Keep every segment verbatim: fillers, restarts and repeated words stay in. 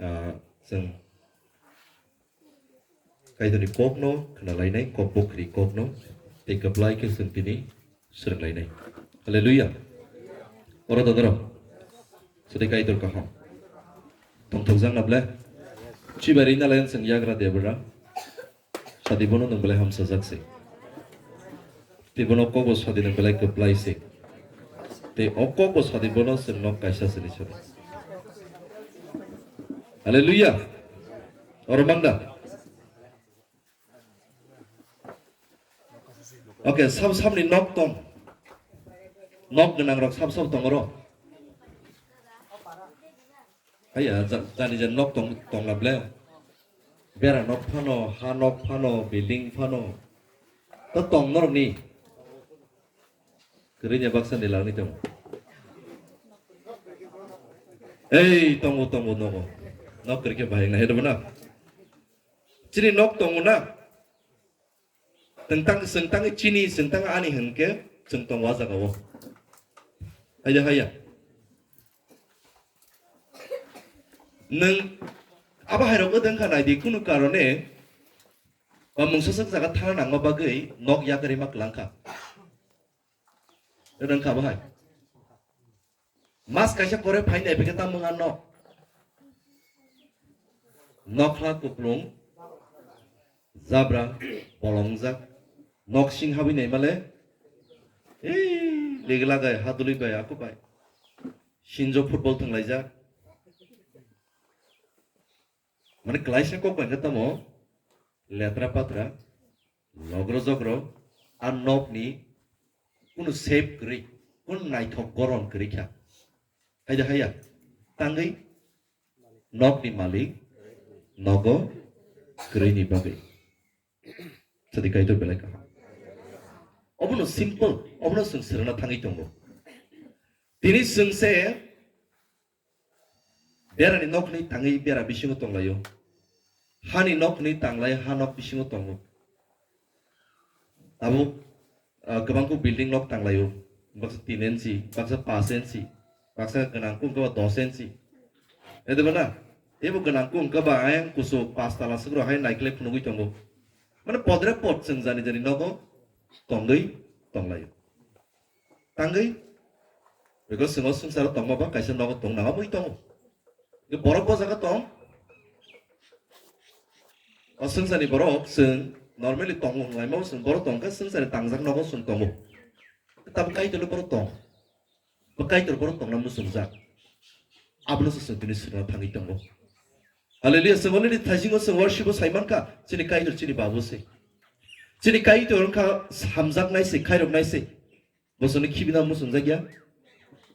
Ah, chwng Kaitorni kokno khnalainai, kok bokri kokno, tei kwplai khe chwng tini swrwnglainai. Hallelujah. Oro dodoro. Sadi Kaitor kaham. Tongthokjak na ble? Chibai rina layan chwng yagra debra. Sadi bono nwng belai hamsajak se. Tei bono kokbo sadi nwng belai kwplai se. Tei o kokbo sadi bono chwng nok kaisa sini sadi. Hallelujah. Oro mangda. Okay, sam samni nok tong. Nok gwnang rok sam sam tong oro. Haiya, ja-, jani jani nok tong, tong na ble. Bera nok phano, ha nok phano, building phano. To tong norok ni. Kwrwi ni baksa ni langni tong. Ei, tongo, tongo, nogo. Nok kwrwi khe bahai na, hedo na. Chini nok tongo na. Tengtang, sengtang chini, sengtang ani hwnkhe, chwng tongo a jaga o. Haiya, haiya. Nwng abo hairok wngkha naidi, kunu karone ba mungsa sak jaga thangna nangma bagwi nok yakarima kwlangkha. Wngkha abo hai. Mas kaisa kore phainai peke tamo wngkha nok. Nokhla kuplung, jabra, bolongjak, nok sing habwi naimale, ei, liglagai, haduli bai, aku bai. Sinjo football thwnglaijak. Mane klaisa kok bai khe tamo letra patra, logro jogro, a nokni kunu shape kwrwi, kunu naithok goron kwrwi kha. Haida haya, tangwi nokni malik nogo kwrwini bagwi. Sadi Kaitor belai kaham. Obono simple, obono chwng swrwngna thangwi tongo. Tini chwng se berani nok hwnwi tangwi bera bisingo tonglaio. Hani nok hwnwi tanglai ha nok bisingo tongo. Tabuk, ah, kwbangkuk building nok tanglaio. Baksa tin inchi, baksa paanch inchi, baksa gwnangkuk wngkha ba dos inchi. Edebana, teibo gwnangkuk wngkha ba ayang kusu paanch tala swkro hai naikle phunugwi tongo. Mane podre pod chwng jani jani nogo tongwi tonglaio. Tangwi, because chwng o swngcharo tongma ba kaisa nogo tong nangma mui tongo. Borok bo jaga tong. O swngcharni borok chwng normally tongo hwnlaima bo chwng borok tongkha swngcharni tangjak nogo chwng tongo. Tabuk Kaitorni borok tong. Bo Kaitor borok tongna muchungjak. Abono se chwng tini swrwngna thangwi tongo. Hallelujah, chwng already thaisingo chwng worship o saimankha, chini Kaitor chini Babu se. Chini Kaitor wngkha hamjaknai se, khairoknai se. Bosongni khibina muchungjakya.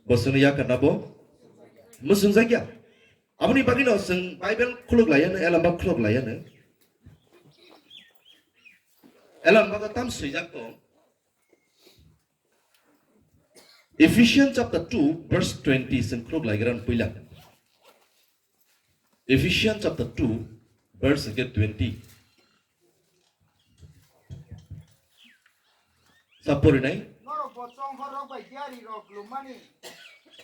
Bosongni yakarna bo muchungjakya. Aboni bagwino chwng Bible khuluk laiyano, elamba khuluk laiyano. Elamba tam swijak tong. Ephesians chapter two verse twenty chwng khuluk laigra puila. Ephesians chapter two, verse ke twenty. Sa porinai? Norok bo chonghor rok bai diari rok lumani.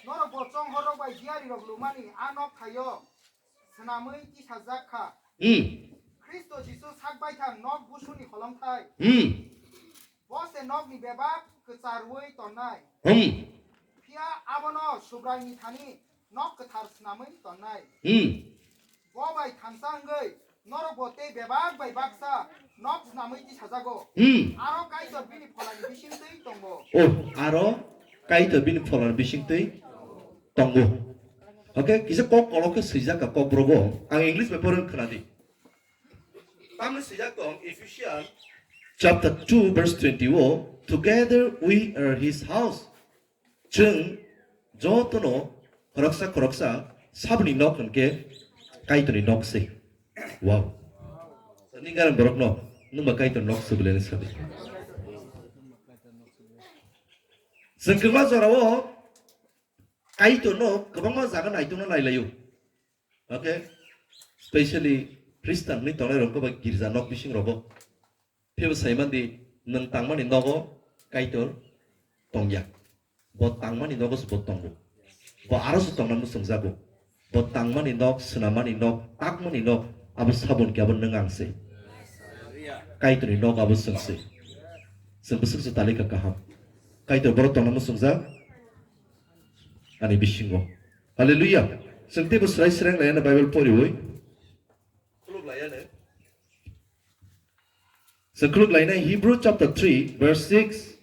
Norok bo chonghor rok bai diari rok lumani a nok thaio swnamwi tisajak kha. Hmm. Khristo Jisu sak baithang nok busuni holongthai. Hmm. Bo se nokni bebak kwcharwi tonnai. Hmm. Phiya abono Subraini thani nok kwthar swnamwi tonnai. Hmm. Bo bai thansa wngwi norok bo tei bebak bai baksa nok swnamwi tisajago. Hmm. Aro Kaitor bini pholani bisingtwi tongo. Oh, aro Kaitor bini pholani bisingtwi tongo. Okay, kisa kok kolok khe swijak ka kok brogo. Ang English bai porong khwnadi. Tamni swijak tong Ephesians chapter two verse twenty o, "Together we are his house." Chwng jotono khoroksa khoroksa saboni nok hwnkhe Kaitorni nok se. Wow. Nini garan borokno nwng ba Kaitor nok se bwleni sabi. Chwng kwbangma jorao Kaitorno kwbangma jaga naitokna nailaio. Okay? Specially Christian ni tongnai rok ba girja nok bising rogo. Phibo saimandi nwng tangmani nogo Kaitor tongya. Bo tangmani nogo se bo tongo. Bo aro se tongna muchungjago. Bo tangmani nok, swnamani nok, takmani nok, abo sabon khe abo nwng ang se. Kaitorni nok abo chwng se. Chwng bwswk se talikha kaham. Kaitor borok tongna muchungjak ani bisingo. Hallelujah. Chwng teibo swrai swrang laiyana Bible poriwi. Khuluk laiyana. Chwng khuluk laina Hebrew chapter three verse six.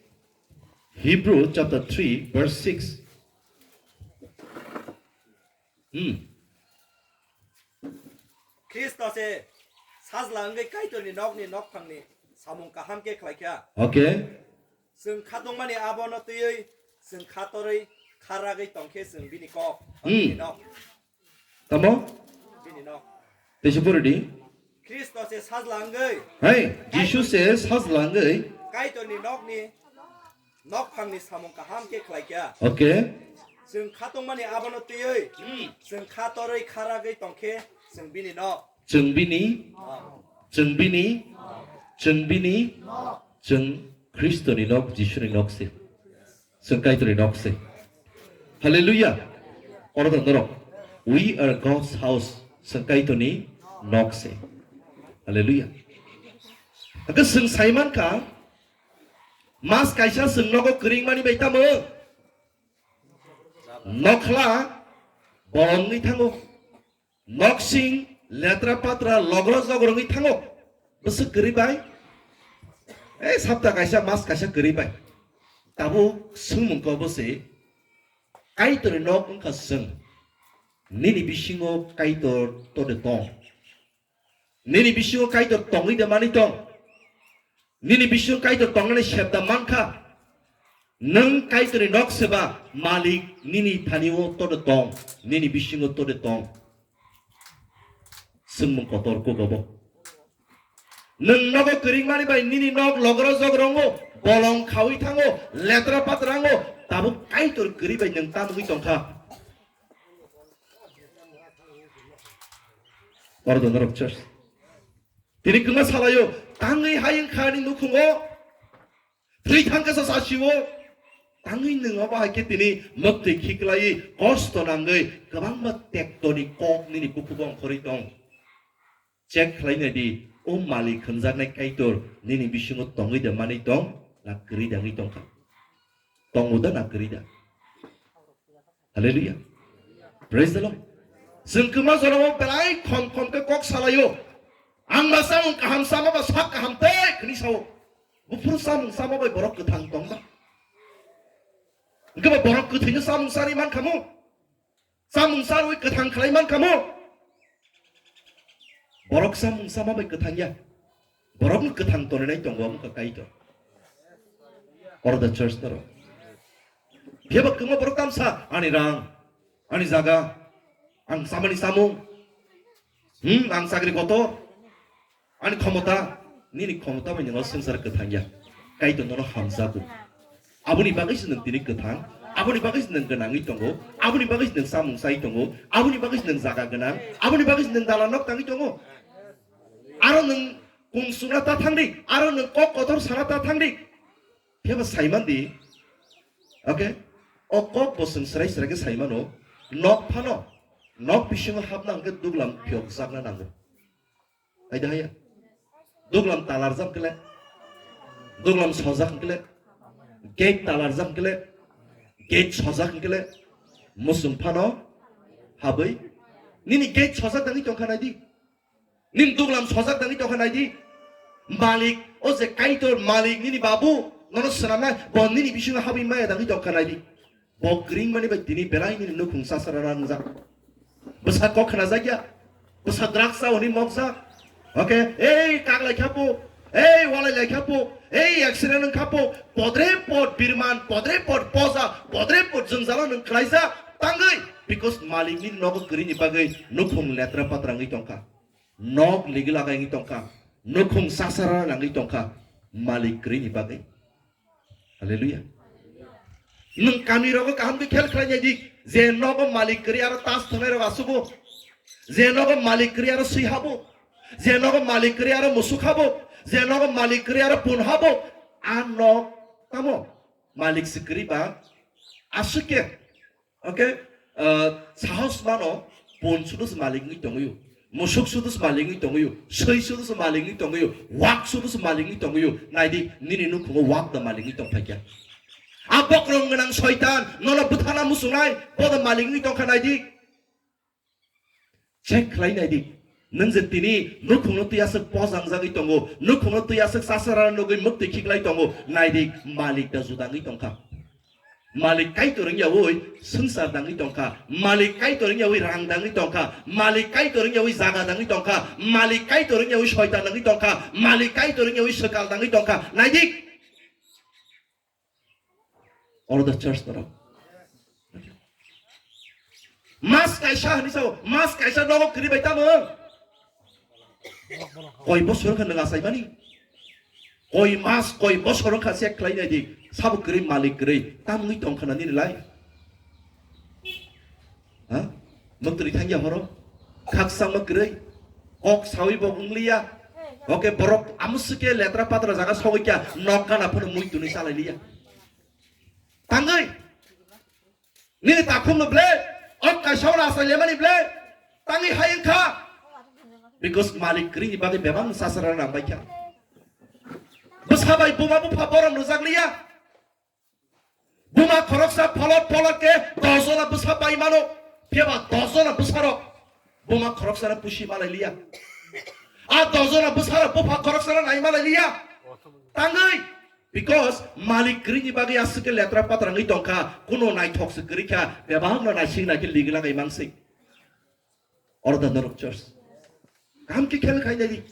Hebrew chapter three verse six. Hmm. Khristo se sajla wngwi Kaitorni nokni nokphangni samung kaham khe khlaikha. Okay. Chwng khatungmani abono twiwi chwng khatorwi kharagwi tongkhe chwng bini kok. Hmm. Bini nok. Tamo? Bini nok. Teisa pori di. Khristo se sajla wngwi. Hai, Jisu se sajla wngwi. Kaitorni nokni nokphangni samung kaham khe khlaikha. Okay. Chwng khatungmani abono twiwi. Hmm. Chwng khatorwi kharagwi tongkhe chwng bini nok. Chwng bini. Ah. Chwng bini. Chwng bini. Chwng Khristoni nok, Jisuni nok se. Chwng Kaitorni nok se. Hallelujah. Oro da norok. We are God's house. Chwng Kaitorni nok se. Hallelujah. Hake chwng sai mankha, mas kaisa chwng nogo kwrwngmani bai tamo? Nokhla bolongwi thango. Noksing letra patra logro jogro wngwi thango. Bwswk kwrwi bai? Ei sapta kaisa, mas kaisa kwrwi bai. Tabuk swngmung khe obo se, Kaitorni nok wngkha chwng. Nini bisingo Kaitor tode tong. Nini bisingo Kaitor tongwi de manwi tong. Nini bisingo Kaitor tongnani sebda mankha. Nwng Kaitorni nok seba, Malik nini thani-o tode tong, nini bisingo tode tong. Swngmung kotor kuk obo. Nwng nogo kwrwngmani bai nini nok logro jogrongo, bolong khawi thango, letra patrango, tabuk Kaitor kwrwi bai nwng ta nugwi tongkha. Oro donorok church. Tini kwma salaio, tangwi hayung khani nukhungo, thwi thangkhe sa sasio, tangwi nwng obo hai khe tini mwktwi khiklaiwi, kosto nangwi, kwbangma tektoni kok nini bukhugo ongkhorwi tong. Check khlaina di, o malik hwnjaknai Kaitor nini bisingo tongwi de manwi tong, na kwrwi de wngwi tongkha? Tongo da na kwrwi da? Hallelujah. Praise the Lord. Chwng kwma jorao belai khom khom khe kok salaio. Ang ba samung kaham sama ba sak kaham tei khni sao. Buphuru samung sama bai borok kwthang tong ba. Hwnkhe ba borok kwthwino samung sarwi man khamu. Samung sarwi kwthang khlai man khamu. Borok samung sama bai kwthang ya. Borokno kwthang tonwi nai tongo, omo kha Kaitor. Oro da church norok. Phiya ba kwma borok tamsa, ani rang, ani jaga, ang samani samung, hmm, ang chakri kotor, ani khomota, nini khomota bai nini o swngchar kwthang ya. Kaitor nono hamjago. Aboni bagwi se nwng tini kwthang, aboni bagwi se nwng gwnangwi tongo, aboni bagwi se nwng samung sai tongo, aboni bagwi se nwng jaga gwnang, aboni bagwi se nwng dalan nok tangwi tongo. Aro nwng kung sungna ta thangdi, aro nwng kok kotor sana ta thangdi. Phiya ba saiman di. Okay? O kok bo chwng srai srai khe saimano. Nok phano, nok bisingo hapna hwnkhe duglam phiyok jakna nango. Hai da haya? Duglam talarjak kle. Duglam sojak kle. Gate talarjak kle. Gate sojak kle. Musung phano habwi. Nini gate sojak dangwi tongkha nai di. Nini duglam sojak dangwi tongkha nai di. Malik, o je Kaitor malik nini babu, nono swnamnai, bo nini bisingo habwi maya dangwi tongkha nai di. Bo kwrwngmani bai tini belai nini nukhung sasara nangjak. Bwsa kok khnajakya. Bwsa drugs chawi mokjak. Okay, ei kak lai khapo, ei walai lai khapo, ei accident wng khapo, podre pod birman, podre pod poja, podre pod jwngjalo nwng khlaijak. Tangwi, because malikni nogo kwrwini bagwi nukhung letra patra wngwi tongkha. Nok ligi lagai wngwi tongkha. Nukhung sasara nangwi tongkha. Malik kwrwini bagwi. Hallelujah. Nwng kami rogo kaham khe khel khlai nai di, je nogo malik kwrwi aro tas thwngnai rok asugo, je nogo malik kwrwi aro swi habo, je nogo malik kwrwi aro musuk habo, je nogo malik kwrwi aro pun habo, a nok tamo malik se kwrwi ba aswk khe. Okay, uh, sahos mano, Pun sudu se malik wngwi tongwi o. Musuk sudu se malik wngwi tongwi o. Swi sudu se malik wngwi tongwi o. Wak sudu se malik wngwi tongwi o. Naidi, nini nukhungo wak da malik wngwi tongphaikha. A bokrong gwnang soitan, nono bwthana muchungnai, bodo malik wngwi tongkha naidi. Check khlai naidi. Nwng je tini nukhungno twi aswk pojangjakgwi tongo, nukhungno twi aswk chasara nugwi mwktwi khiklai tongo, naidi malik da juda wngwi tongkha. Malik Kaitor wngyawi swngchar dangwi tongkha. Malik Kaitor wngyawi rang dangwi tongkha. Malik Kaitor wngyawi jaga dangwi tongkha. Malik Kaitor wngyawi soitan dangwi tongkha. Malik Kaitor wngyawi swkal dangwi tongkha. Naidi. Oro the church norok. Mas kaisa hinwi sao, mas kaisa nogo kwrwi bai tamo. Koi bosor khe nwng achaimani? Koi mas, koi bosor wngkha check khlai naidi. Sabo kwrwi malik kwrwi. Tamwi tongkha na nini life? Ha? Mwktwrwi thangya horo? Khakchangma kwrwi? Kok sawi bo wngliya? Oke, borok amswk khe letra patra jaga sogwi kya nok gana phano mui twnwi chalai liya. Tangwi. Nini takhumno ble, ok kaisa ora asai lemani ble, tangwi hai wngkha. Because malik kwrwini bagwi bebak chasara nang bai kha. Bwsa bai buma bupha borom rwjak liya. Buma khoroksa pholot pholot khe dos jona bwsa bai mano, phiyaba dos jona bwsarok buma khoroksano pusi malai liya. A dos jona bwsarok bupha khoroksano nai malai liya. Tangwi, because malik kwrwini bagwi aswk khe letra patra wngwi tongkha, kuno naithok se kwrwi kha, bebakno naising naikhe ligi lagai mansing. Oro da norok church. Kam ki khel khai nai di.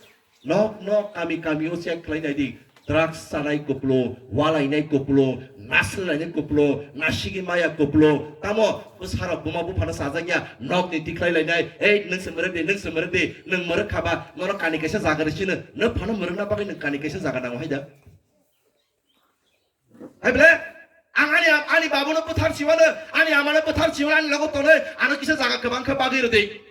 Nok nok kami kami o check khlai nai di. Drugs chanai kuplo, walainai kuplo, nasil lainai kuplo, nasigi maya kuplo. Tamo bwsarok buma buphano sajak ya, nok ni tikhlai lainai. Ei, nwng se mwrwk di, nwng se mwrwk di, nwng mwrwk khaba, norok kani kaisa jaga rw sino. Nwng phano mwrwkna bagwi nwng kani kaisa jaga nango hai da. Hai bole, ang ani, ani babuno bwthar siwano, ani amano bwthar siwano, ani logo tonwi, ano kisa jaga kwbang khe bagwi rwdi.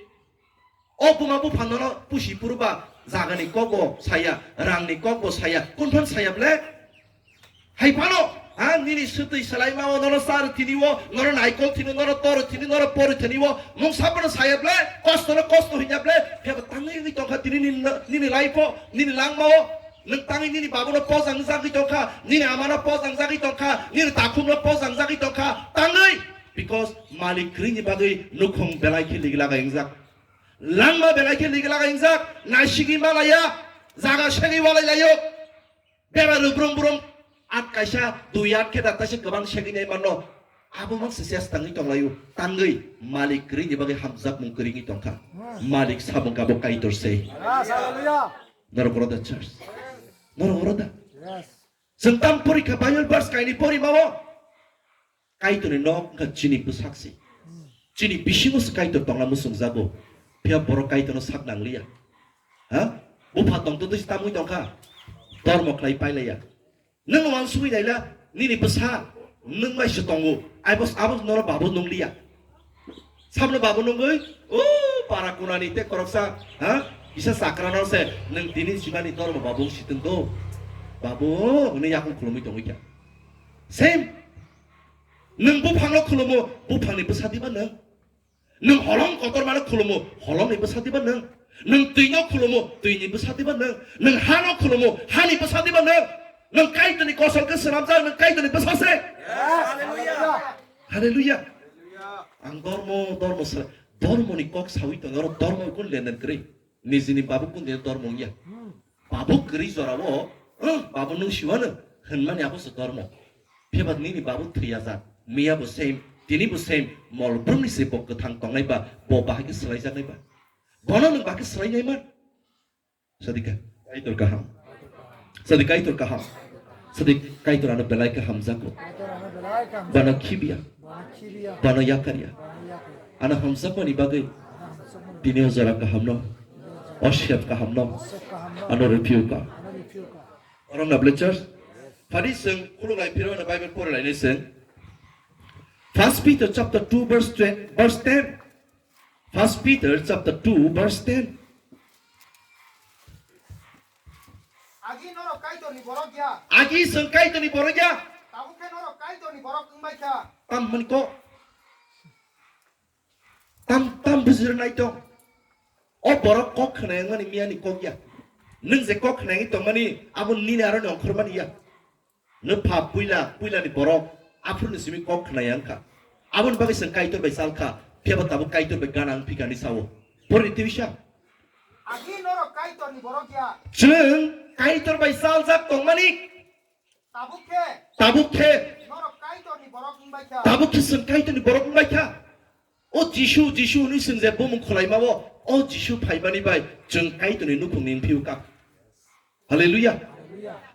O buma bupha nono pusi phuruba jagani kokbo saya, rangni kokbo saya, kunphang saya bole? Hai phano, ha, nini swtwi swlaima o nono char thini o, nono naikol thini, nono tor thini, nono por thini o, mungsa bono saya bole, kosto no kosto hinya bole, phiyaba tangwi wngwi tongkha tini nini, nini life o, nini langma o. Nwng tangwi nini babuno pojang jagwi tongkha, nini amano pojang jagwi tongkha, nini takhumno pojang jagwi tongkha, tangwi. Because malik kwrwini bagwi nukhung belai khe ligi lagai wngjak. Langma belai khe ligi lagai wngjak, naisigi malaya, jaga segwi walai laio. Bera rwbrung brung, at kaisa, dui at khe da taisa kwbang segwi nai mano. Abo mang se ses tangwi tonglaio, tangwi malik kwrwini bagwi hamjakmung kwrwini tongkha. Malik samung kabo Kaitor se. Yes, hallelujah. Norok oro da church. Norok oro da. Yes. Chwng tam porikha Bible verse kaini porimao. Kaitorni nok wngkha chini bwsak se. Chini bisingo se Kaitor tongna muchungjago. Phiya borok Kaitorno sak nangliya. Ha? Bupha tongtwtwi se tamwi tongkha. Dormo khlai pailaiya. Nwng wansugwi naila, nini bwsa, nwng bai se tongo. Aibo, abo norok babu nungliya. Samno babu nungwi, o para kunani te koroksa, ha? Kisa chakra no se, nwng tini jibani dormo babu sitwng do. Babu, hwnwi yakung khulumwi tongwi kha. Same. Nwng buphangno khulumo, buphangni bwsa diba nwng? Nwng holong kotormano khulumo, holongni bwsa diba nwng? Nwng twino khulumo, twini bwsa diba nwng? Nwng hano khulumo, hani bwsa diba nwng? Nwng Kaitorni kosol khe swnamjak, nwng Kaitorni bwsa se. Hallelujah. Hallelujah. Ang dormo, dormo se, dormoni kok sawi tongo, oro dormo kun lenden kwrwi. Nijini babu kun de dormo wngya. Babu kwrwi jorao, "Ang babu nwng siwano," hwnmani abo se dormo. Phiya ba nini babu thwiya jak, miya bo same, tini bo same, mol brumni se bo kwthang tongnai ba, bo bahai khe swlaijaknai ba. Bono nwng bahai khe swlainai man. Sadika, Kaitor kaham. Sadi Kaitor kaham. Sadi Kaitor ano belai kaham jako. Bana khibiya. Bana yakarya. Ano hamjakmani bagwi tini o jora kaham no, o sep kaham no, ano review ka. Orang na belajar. Phadi seng khulunai phiro na Bible pore lainai seng. First Peter chapter two verse twenty, verse ten. First Peter chapter two verse ten. Agi norok Kaitorni borok ya. Agi seng Kaitorni borok ya. Tabuk khe norok Kaitorni borok wngbai kha. Tam hwnwi kok. Tam tam bujirnai tong. O borok kok khwnai wngmani miyani kok ya. Nwng je kok khwnai wngwi tongmani abo nini aroni ongkhormani ya. Nwpha puila puilani borok aphuruni simi kok khwnai wngkha. Aboni bagwi chwng Kaitor bai chal kha, phiya ba tabuk Kaitor bai gana wng phikha hinwi sao. Porni twi bisa. Agi norok Kaitorni borok ya. Chwng Kaitor bai chaljak tongmani. Tabuk khe. Tabuk khe. Norok Kaitorni borok wngbai kha. Tabuk khe chwng Kaitorni borok wngbai kha. O Jisu, Jisu hwnwi chwng je bumung khwlaimao, o Jisu phaimani bai chwng Kaitorni nukhungni wng phiyuka. Hallelujah.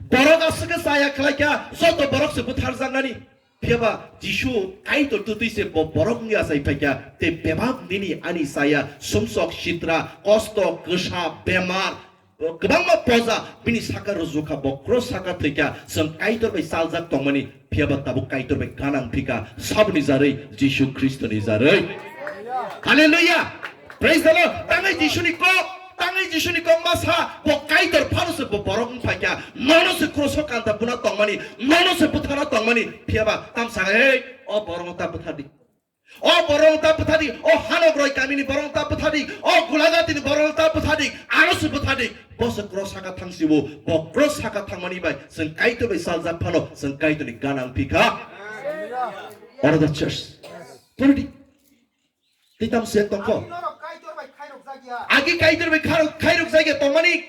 Borok aswk khe chaya khlai kha, joto borok se butharjaknani. Phiya ba Jisu Kaitor twtwi se bo borok wngwi achai phai kha, tei bebak nini ani chaya, sumsok, sitra, kosto, kwsa, bemar, kwbangma poja bini saka rwjukha, bo cross saka thwikha, chwng Kaitor bai chaljak tongmani, phiya ba tabuk Kaitor bai gana wng phikha, saboni jarwi, Jisu Khristoni jarwi. Hallelujah! Praise the Lord! Tangwi Jisuni kok, tangwi Jisuni kok ma sa, bo Kaitor phano se bo borok wng phaikha, nono se cross o kanta buna tongmani, nono se buthana tongmani, phiya ba tam sa, "Hey, o borokno ta buthardi." O borok ta bwthadi, o Hanokroi kamini borok ta bwthadi, o Gulagatini borok ta bwthadi, ano se bwthadi, bo se cross saka thangsibo, bo cross saka thangmani bai, chwng Kaitor bai chaljak phano, chwng Kaitorni gana wng phikha. Oro the church. Puridi. Tei tam se tongkho. Agi norok Kaitor bai khairokjak ya. Agi Kaitor bai khairok, khairokjak ya tongmani.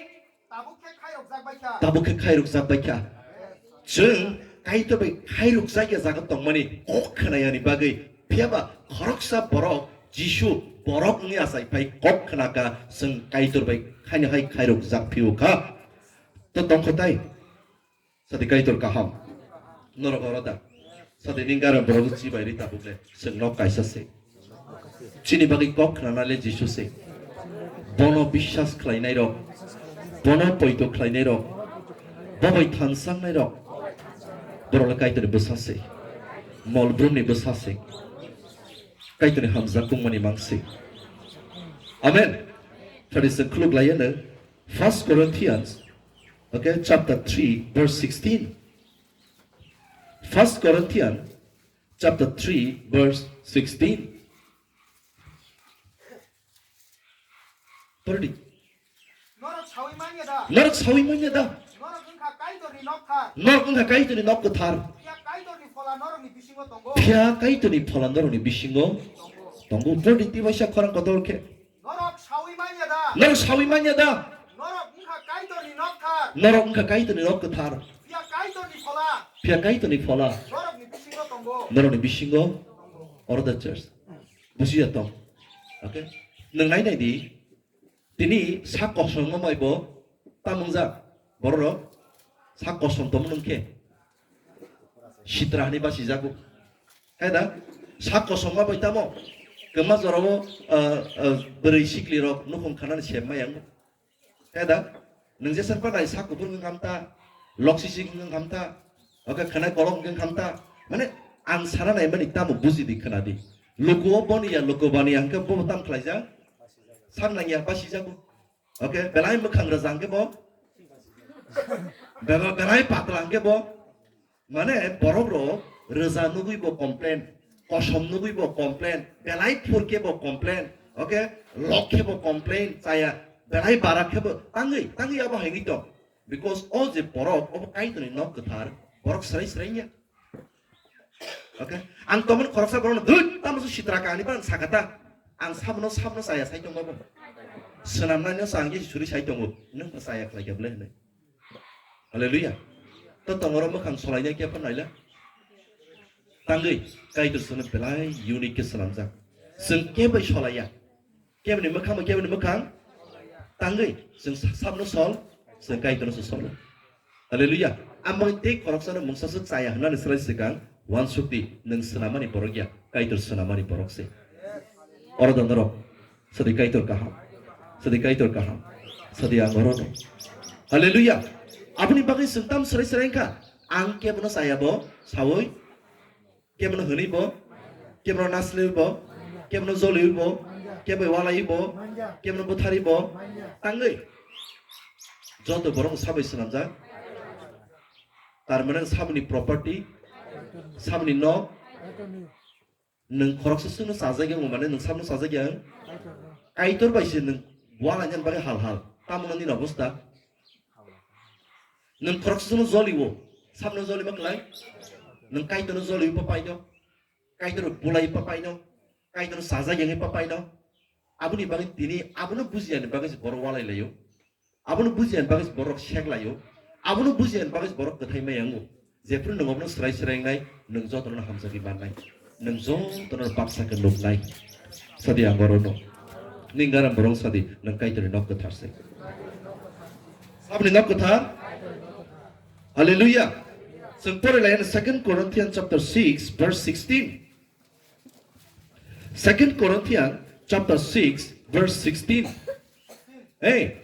Tabuk khe khairokjak bai kha. Tabuk khe khairokjak bai kha. Chwng Kaitor bai khairokjak ya jaga tongmani kok khwnayani bagwi. Phiya ba khoroksa borok Jisu borok wngwi achai phai kok khwnakha, chwng Kaitor bai khaino hai khairokjak phiyokha. To tongkho tai. Sadi Kaitor kaham. Norok oro da. Sadi ningara borok chibai ri tabuk le. Chwng nok kaisa se. Chini bagwi kok khnana le Jisu se. Bono biswas khlainai rok, bono poito khlainai rok, bo bai thansangnai rok, borok le Kaitorni bwsa se, mol brumni bwsa se, Kaitorni hamjak kungmani mang se. Amen. Phari se khuluk laiya no First Corinthians, okay, chapter three, verse sixteen. First Corinthians chapter three, verse sixteen. Puridi. Norok sawi manya da? Norok sawi manya da? Norok wngkha Kaitorni nok thar. Norok wngkha Kaitorni nok kwthar. Phiya Kaitorni phola norokni bisingo tongo. Phiya Kaitorni phola norokni bisingo tongo. Puridi twibaisa khorang kotor khe. Norok sawi manya da? Norok sawi manya da? Norok wngkha Kaitorni nok thar. Norok wngkha Kaitorni nok kwthar. Phiya Kaitorni phola. Phiya Kaitorni phola. Norokni bisingo tongo. Norokni bisingo. Oro the church. Bujiya tong. Okay? Nwng nai nai di. Tini sak kosom no mai bo tamung jak. Borok rok sak kosom tong mung khe. Sitra hani basi jago. Hai da? Sak kosom ma bai tamo. Kema jorao, ah, ah, bwrwi sikli rok nukhung khanani sem mai ang. He da, nwng jesa phano nai sak kuphur wngkha khamta, lok sisik wngkha khamta, oke khwnai kolok wngkha khamta. Mane ang sana nai mani tamo buji di khwna di. Luku o boni ya, luku bani ya hwnkhe bo tam khlaijak. Sak nang ya basi jago. Oke, belai mwkhang rwjak hwnkhe bo. Bela-, belai patla hwnkhe bo. Mane borok rok rwja nugwi bo complain, kosom nugwi bo complain, belai phur khe bo complain, okay, lok khe bo complain, chaya belai bara khe bo tangwi, tangwi abo hai wngwi tong. Because o je borok obo Kaitorni nok kwthar, borok swrai swrai ya. Okay, ang tomon khoroksa borokno dut tamo se sitra kahani ba ang sakata, ang sabono sabono chaya sai tongo bo. Swnamnani no chaya suri sai tongo, nwng bo chaya khlai khe bwlai hinwi. Hallelujah. To tongoro mwkhang solainai khe phano naila. Tangwi Kaitor chwngno belai unique khe swnamjak. Chwng khe bai solaiya. Keboni mwkhang bai keboni mwkhang tangwi chwng sa-, sabno sol, chwng Kaitorno se solo. Hallelujah. Amoni tei khoroksano mungsa swk chaya hwnani swlai swkang uansukdi, nwng swnamani borok ya, Kaitor swnamani borok se. Oro da norok. Sadi Kaitor kaham. Sadi Kaitor kaham. Sadi ang oro no. Hallelujah. Aboni bagwi chwng tam swrai swrai wngkha. Ang kebono chaya bo sawi, kebono hwnwi bo, kebono nasli bo, kebono joli bo, kebo walai bo, kebono bwthari bo. Tangwi. Joto borok sabai swnamjak. Tar mane saboni property, saboni nok, Nwng khoroksa chwngno chajak ya, mane nwng sabno chajak ya. Kaitor bai se nwng walaina bagwi hal hal. Tamo nini obostha? Nwng khoroksa chwngno joli o, sabno joli ma klai? Nwng Kaitorno joli o papaino, Kaitorno bulai papaino, Kaitorno chajak yangwi papaino. Aboni bagwi tini abono bujiyani bagwi se borok walai laio. Abono bujiyani bagwi se borok sek laio. Abono bujiyani bagwi se borok kwthai ma yango. Jephru nwng abono swrai swrai wngnai, nwng jotono hamjagwi mannai. Nwng jotono baksa khe nuknai. Sadi ang orono. Ning garam borok sadi, nwng Kaitorni nok kwthar se. Saboni nok kwthar? Hallelujah. Chwng pore lai Second Corinthians chapter six, verse sixteen. Second Corinthians chapter six, verse sixteen. Hey.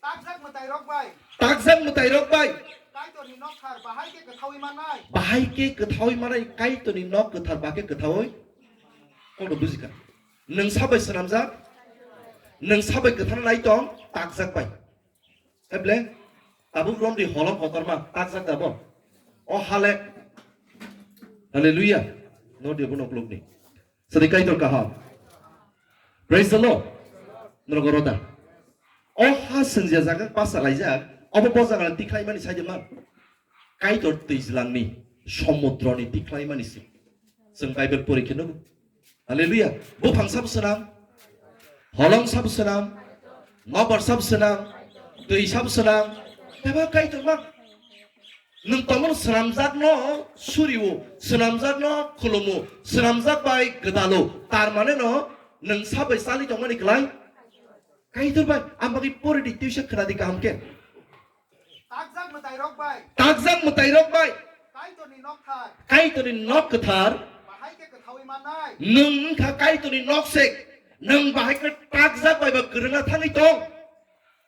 Takjak mwtairok bai. Takjak mwtairok bai. Kaitorni nok thar bahai khe kwthaui mannai. Bahai khe kwthaui mannai, Kaitorni nok kwthar bahai khe kwthaui. Kokno bujikha. Nwng sabai swnamjak. Nwng sabai kwthar nai tong, takjak bai. Eble, tabuk romdi holong kotorma, takjak dabo. O hale. Hallelujah. No dia bono klukni. Sadi Kaitor kaham. Praise the Lord. Nono goroda. O ha sengja jaga basa laijak, obo bo jaga tikhlai mani saide man. Kaitor twijlangni, somudroni tikhlai mani se. Chwng Bible pori khe nugo. Hallelujah. Buphang sabo swnam, holong sabo swnam, nobar sabo swnam, twi sabo swnam, tebo Kaitor man. Nwng tongmani swnamjakno surio, swnamjakno khulumo, swnamjak bai gwdalo, tar mane no nwng sabai chali tongmani klai? Kaitor bai, ang bagwi pori di, twisa khna di kaham khe. Takjak mwtairok bai. Takjak mwtairok bai. Kaitorni nok thar. Kaitorni nok kwthar. Bahai khe kwthaui mannai. Nwng wngkha Kaitorni nok se. Nwng bahai khe takjak bai ba kwrwngna thangwi tong.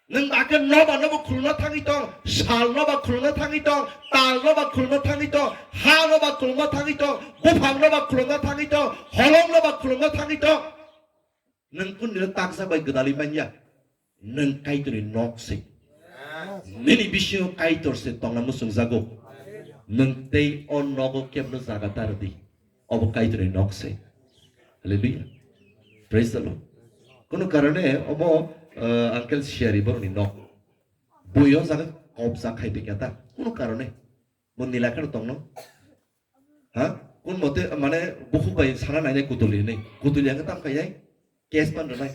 Nwng bahai khe noba nobo khulumna thangwi tong. Sal noba khulumna thangwi tong. Tal noba khulumna thangwi tong. Ha noba khulumna thangwi tong. Buphang noba khulumna thangwi tong. Holong noba khulumna thangwi tong. Nwng kundino taksa bai gwdalwi manya. Nwng Kaitorni nok se. Nini bisingo Kaitor se tongna muchungjago. Nwng tei o nogo kebno jaga ta rwdi. Obo Kaitorni nok se. Hallelujah. Praise the Lord. Kono karone obo, uh, uncle Siari borokni nok. Bui o jaga kobja khai pekya ta. Kono karone. Bo nila kheno tongno. Ha? Kun mote mane bukhuk bai sana nainai kutuli hinwi. Kutuli ang tam khainai. Case pan rwnai.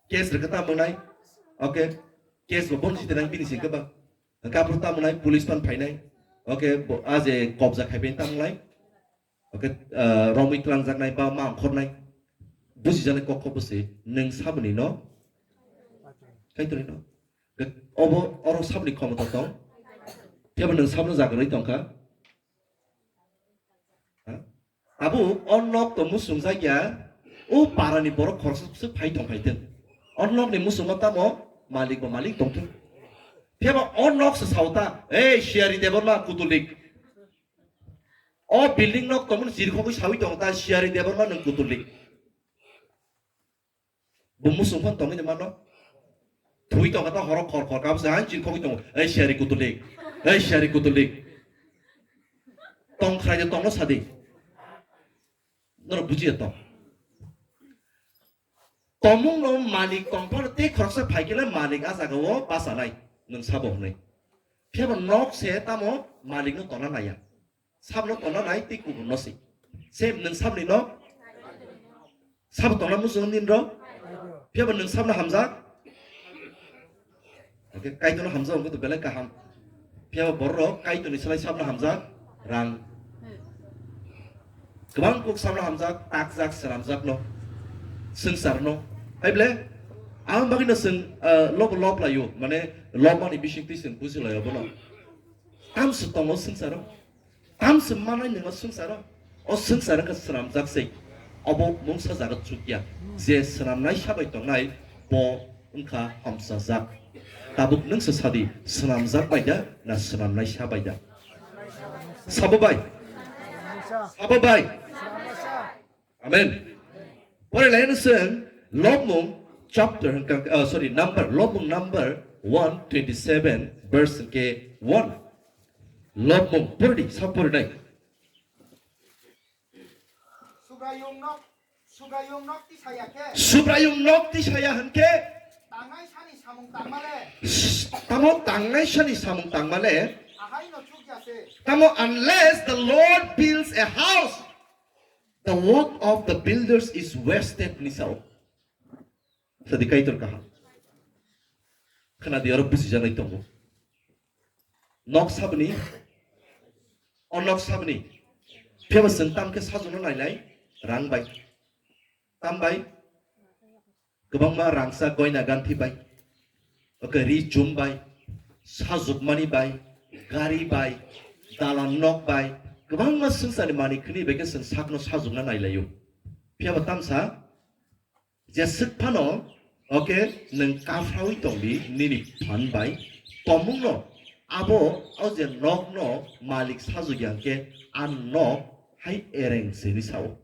Case rwkha tam wngnai. Okay. Case bo bon jiti nang bini singkhe ba. Kapur tam wngnai, police pan phainai. Okay, bo aje kobja khai pen tam wngnai. Okay, ah, romwi twlangjaknai ba ma ongkhornai. Bujijaknai kok kok bwswi nwng saboni no. Kaitorni no. Obo oro saboni khomota tong. Phiya bo nwng sabno jagarwi tongkha. Ha? Tabuk o nok to muchungjak ya, o parani borok khoroksa se phai tong phai thung. O nokni muchungma tamo malik bo malik tong thung. Phiya ba o nok se sao ta, "Ei, Siyari Debbarma kutulik." O building nok tongmani jirkhogwi sawi tong ta, "Siyari Debbarma nwng kutulik." Bo muchung phano tongwi mano. Thwi tongkha ta horo khor khor kabo se, hai chirkhogwi tongo. Ei Siyari kutulik. Ei Siyari kutulik. Tong khraida tongno sadi. Norok bujiya tong. Tomungno malik tong phano tei khoroksa phaikhe malik a jagao bachanai. Nwng sabo hwnwi. Phiya bo nok se tamo malikno tongna naiya. Sabno tongna nai tei kubun no se. Se nwng sabni no? Sabo tongna muchung nin ro? Phiya bo nwng sabno hamjak? Okay, Kaitorno hamjak wngkha to belai kaham. Phiya bo borok Kaitorni slai sabno hamjak? Rang. Kwbang kuk sabno hamjak, takjak, swnamjak no. Swngchar no. Hai ble? Ang bagwi no swng, ah, lob lob laio, mane lob mani bising twi swng buji laio bono. Tamswk tongo swngcharo. Tamswk manai nwng o swngcharo. O swngchar wngkha swnamjak se. Obo mungsa jaga chukya. Je swnamnai sabai tongnai, bo wngkha hamsajak. Tabuk nwng se sadi, swnamjak bai da na swnamnai sabai da? Sabo bai. Sabo bai. Amen. Pore lai no swng Lobmung chapter hwnkha, uh, sorry, number, Lobmung number one twenty-seven verse hwnkhe one. Lobmung pore di, sa pore nai. Subrayung nok, Subrayung nok tisaya khe. Subrayung nok tisaya hwnkhe. Tangnai sani samung tangmale. Tamo tangnai sani samung tangmale. Ahai no chukya se. Tamo unless the Lord builds a house, the work of the builders is wasted ni sao. Sadi Kaitor kaham. Khna di oro busi janai tongo. Nok sabni, o nok sabni. Phiyaba chwng tam khe sajwkno nainai rang bai. Tam bai? Kwbangma rangsa goina ganthi bai. Oke, ri chum bai, sajwkmani bai, gari bai, dalan nok bai, kwbangma swngcharni manwi khwnwi bai khe chwng sakno sajwkna nailaio. Phiyaba tamsa jeswk phano, oke, nwng kaphraui tongdi nini phan bai, tomungno abo o je nokno malik sajwk ya hwnkhe a nok hai ereng se hwnwi sao.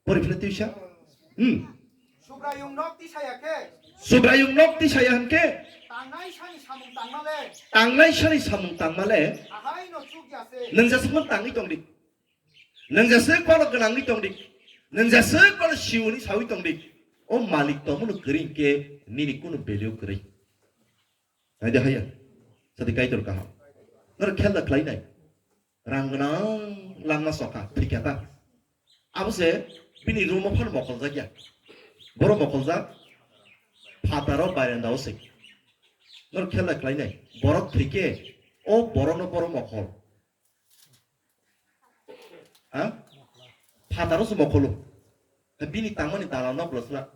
Pori phile twi sa. Hmm. Subrayung nok tisaya khe. Subrayung nok tisaya hwnkhe. Tangnai sani samung tangmale. Tangnai sani samung tangmale. Ahai no chukya se. Nwng jeswk tangwi tongdi. Nwng jeswk bono gwnangwi tongdi. Nwng jeswk bono siuni sawi tongdi. O malik tongmano kwrwi hwnkhe nini kunu value kwrwi. Naidi haya. Sadi Kaitor kaham. Noro khel da khlai nai. Rang gwnang langma sokha, thwikha ta. Abo se bini room o phano mokol jakya. Boro mokol jak. Phataro barenda o se. Noro khel da khlai nai. Borok thwikhe o borokno boro mokol. Ha? Phataro se mokolo. Ha, bini tangmani dalan nok bwsla.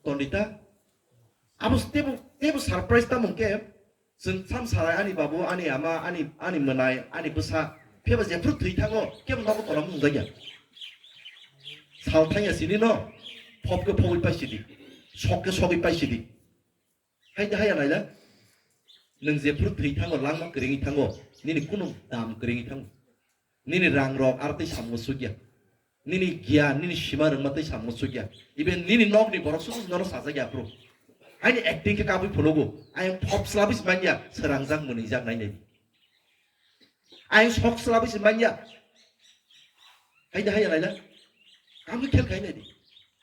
Tondita. Abo se tebo, tebo surprise tamo hwnkhe. Chwng sam sarai ani babu, ani ama, ani, ani mwnai, ani bwsa. Phiyaba jephru thwi thango, kebo nogo tola mung jakya. Sal thangya sini no. Phop khe phobwi paisidi. Sok khe sogwi paisidi. Hai da haya naila. Nwng jephru thwi thango, langma kwrwngwi thango, nini kunu dam kwrwngwi thango. Nini rang rok ar tei samung sukya. Nini giyan, nini sima rwngma tei samung sukya. Even nini nokni borok susu nono sajak ya phru. Aini acting khe kabui phunukgo. Ayang phop slabwi se manya, srangjak mwnwijak nai nai. Ayang sok slabwi se manya. Hai da haya naila. Ang khel khai nai di.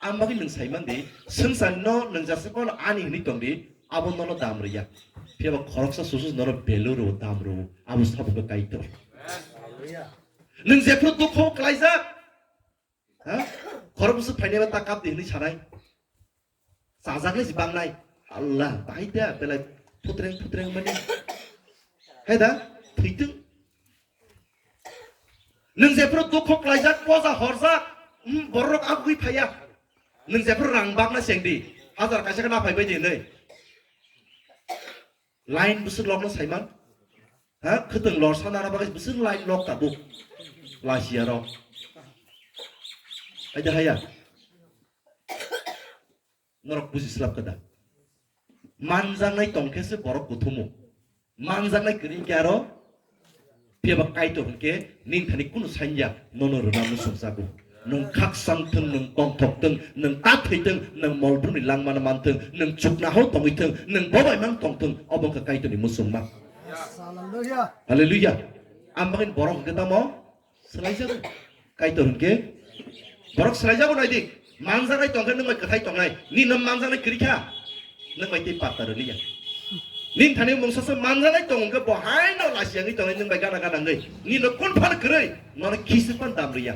Ang bagwi nwng sai man di. Swngcharno nwng jasa kono ani hwnwi tong di. Abo nono dam rwya. Phiyaba khoroksa susu nono value rw dam rw. Abo sabo khe Kaitor. Nwng jephru dukho klaijak. Ha? Khorok bwswk phainai ba ta kap di hwnwi sanai. Chajaknai se bangnai. Allah, bahai da, belai phutreng phutreng mani. Hai da, thwitwng. Nwng jephru dukho klaijak, poja horjak, hmm, bororok abgwi phaiya. Nwng jephru rang bakna chengdi, hajar kaisa khe naphai bai di hwnwi. Line bwswk lokno saiman? Ha? Khwtwng lorsa nana bagwi bwswk line lok tabuk. Lasiya rok. Hai da haya. Norok buji slap kha da? Manjaknai tong khe se borok kuthumu. Manjaknai kwrwi khe aro phiyaba Kaitor hwnkhe nini thani kunu sanya nono rwna muchungjago. Nwng khakchang thwng, nwng tongthok thwng, nwng ta thwi thwng, nwng molbrumni langmano man thwng, nwng chukna hao tongwi thwng, nwng bobai mang tong thwng, obo wngkha Kaitorni muchungma. Hallelujah. Hallelujah. Ang bagwi borok hwnkhe tamo? Swlaijago. Kaitor hwnkhe borok swlaijago nai di. Manjaknai tongkhe nwng bai kwthai tongnai. Nini no manjaknai kwrwi kha. Nwng bai tei patta rwliya. Nini thani mungsa se manjaknai tong hwnkhe bo haino lasi yangwi tongnai nwng bai gana gana wngwi. Nini no kun phan kwrwi. Nono kisi phan dam rwya.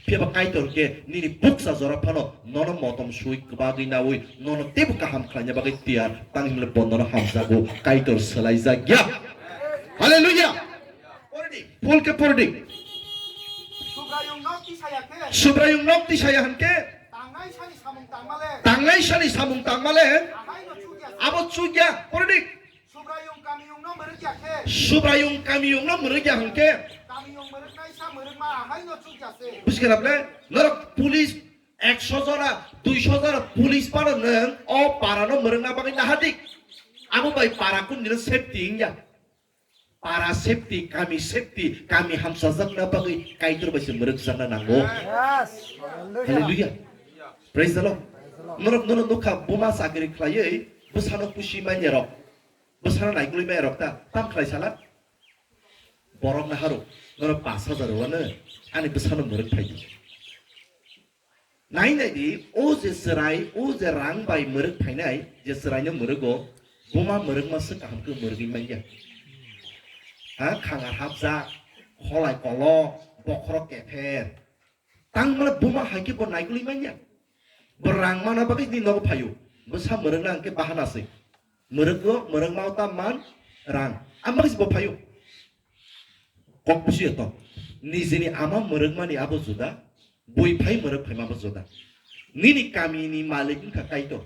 Phiyaba Kaitor hwnkhe nini bukcha jora phano nono motom sui kwbagwi naui nono teibo kaham khlaina bagwi tiyar. Tang himle bo nono hamjago. Kaitor swlaijak ya. Hallelujah. Pore di. Paul khe pore di. Subraiyung nok tisaya khe. Subraiyung nok tisaya hwnkhe. Tangnai sani samung tangmale. Tangnai sani samung tangmale. Ahaino chukya se. Abo chukya. Pore di. Subraiyung kamiyungno mwrwkya khe. Subraiyung kamiyungno mwrwkya hwnkhe. Kamiyung mwrwknaisa mwrwkma ahaino chukya se. Buji khe naple? Norok police ekso jora, duiso jora police pano nwng o parano mwrwkna bagwi nahadik. Abo bai para kun dino safety wngya. Para safety, kami safety, kami hamsajakna bagwi Kaitor bai se mwrwkjakna nango. Yes. Hallelujah. Hallelujah. Praise the Lord. Praise the Lord. Norok nono nukha buma chakri khlaiwi bwsano pusi manya rok. Bwsano naigulwi manya rok ta tam khlai sala. Borok na haro nono pash hajar rwano ani bwsano mwrwk phaidi. Nai nai di, o je chwrai, o je rang bai mwrwk phainai, je chwraino mwrwgo, buma mwrwkma swk kaham khe mwrwgwi manya. Ha, khangar hapjak, kholai kolok, bokhorok kether. Tangmala buma hai khe bo naikolwi manya. Bo rang mana bagwi ni nogo phaio. Bwsa mwrwkna hwnkhe bahana se. Mwrwkgo, mwrwkma o ta man rang. Ang bagwi se bo phaio. Kok busi to. Nijini ama mwrwkmani abo juda, bui phai mwrwk phaima abo juda. Nini kamini malik wngkha Kaitor.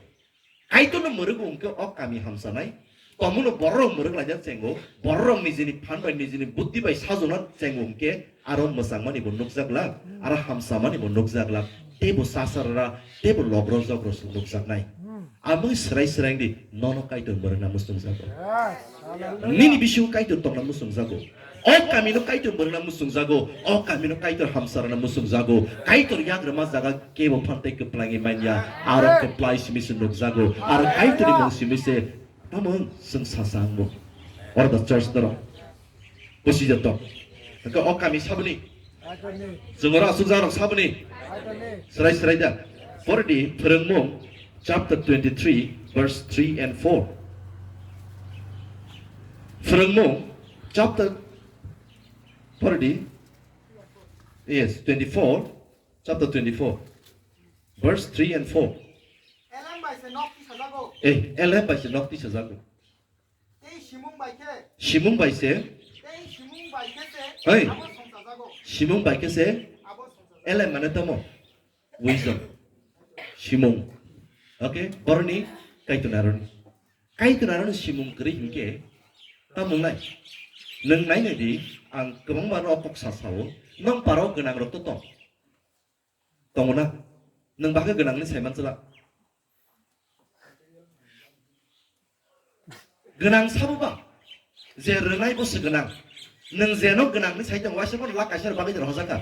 Kaitorno mwrwk wngkhe o kami hamsanai. Tomono bororok mwrwk laijak chengo, bororok nijini phan bai, nijini buddhi bai sajona chengo wngkhe aro mwchangmani bo nukjak lak, aro hamsamani bo nukjak lak. Teibo sasarara, teibo logrok jogrok se nukjaknai. Amui srai srai di, nono Kaitor mwrwkna muchungjago. Nini bisingo Kaitor tongna muchungjago. O kamino Kaitor mwrwkna muchungjago. O kamino Kaitor hamsarana muchungjago. Kaitor yagrama jaga kebo phan tei kwplangwi manya. Aro kwplai simi se nukjago. Aro Kaitorni mung simi se tamo chwng sasa wngo. Oro da church doro. Busi jato. Hwnkhe o kami saboni. Chwng oro aswk jagrok saboni. Srai srai da. Pordi Phwrwngmung chapter twenty-three verse three and four. Phwrwngmung chapter pordi. Yes, twenty-four. Chapter twenty-four. Verse three and four. Elem bai se nok tisajago. Eh, elem bai se nok tisajago. Tei simung bai khe. Simung bai se. Tei simung bai khe se. Hey. Abo songchajago. Simung bai khe se. Abo songchajago. Elem mane tamo. Wisdom. Simung. Okay, boroni Kaitor naroni. Kaitor naroni simung kwrwi hinkhe tamo nai. Nwng nai nai di, ang kwbangma rok kok sa sao. Nong paro gwnang rok to tong. Tongo na? Nwng bahai gwnangni saiman chwla. Gwnang sabo ba? Je rwnai bo se gwnang. Nwng jeno gwnangni sai tongo, waisa bono lak kaisa bagwi jora hojakha.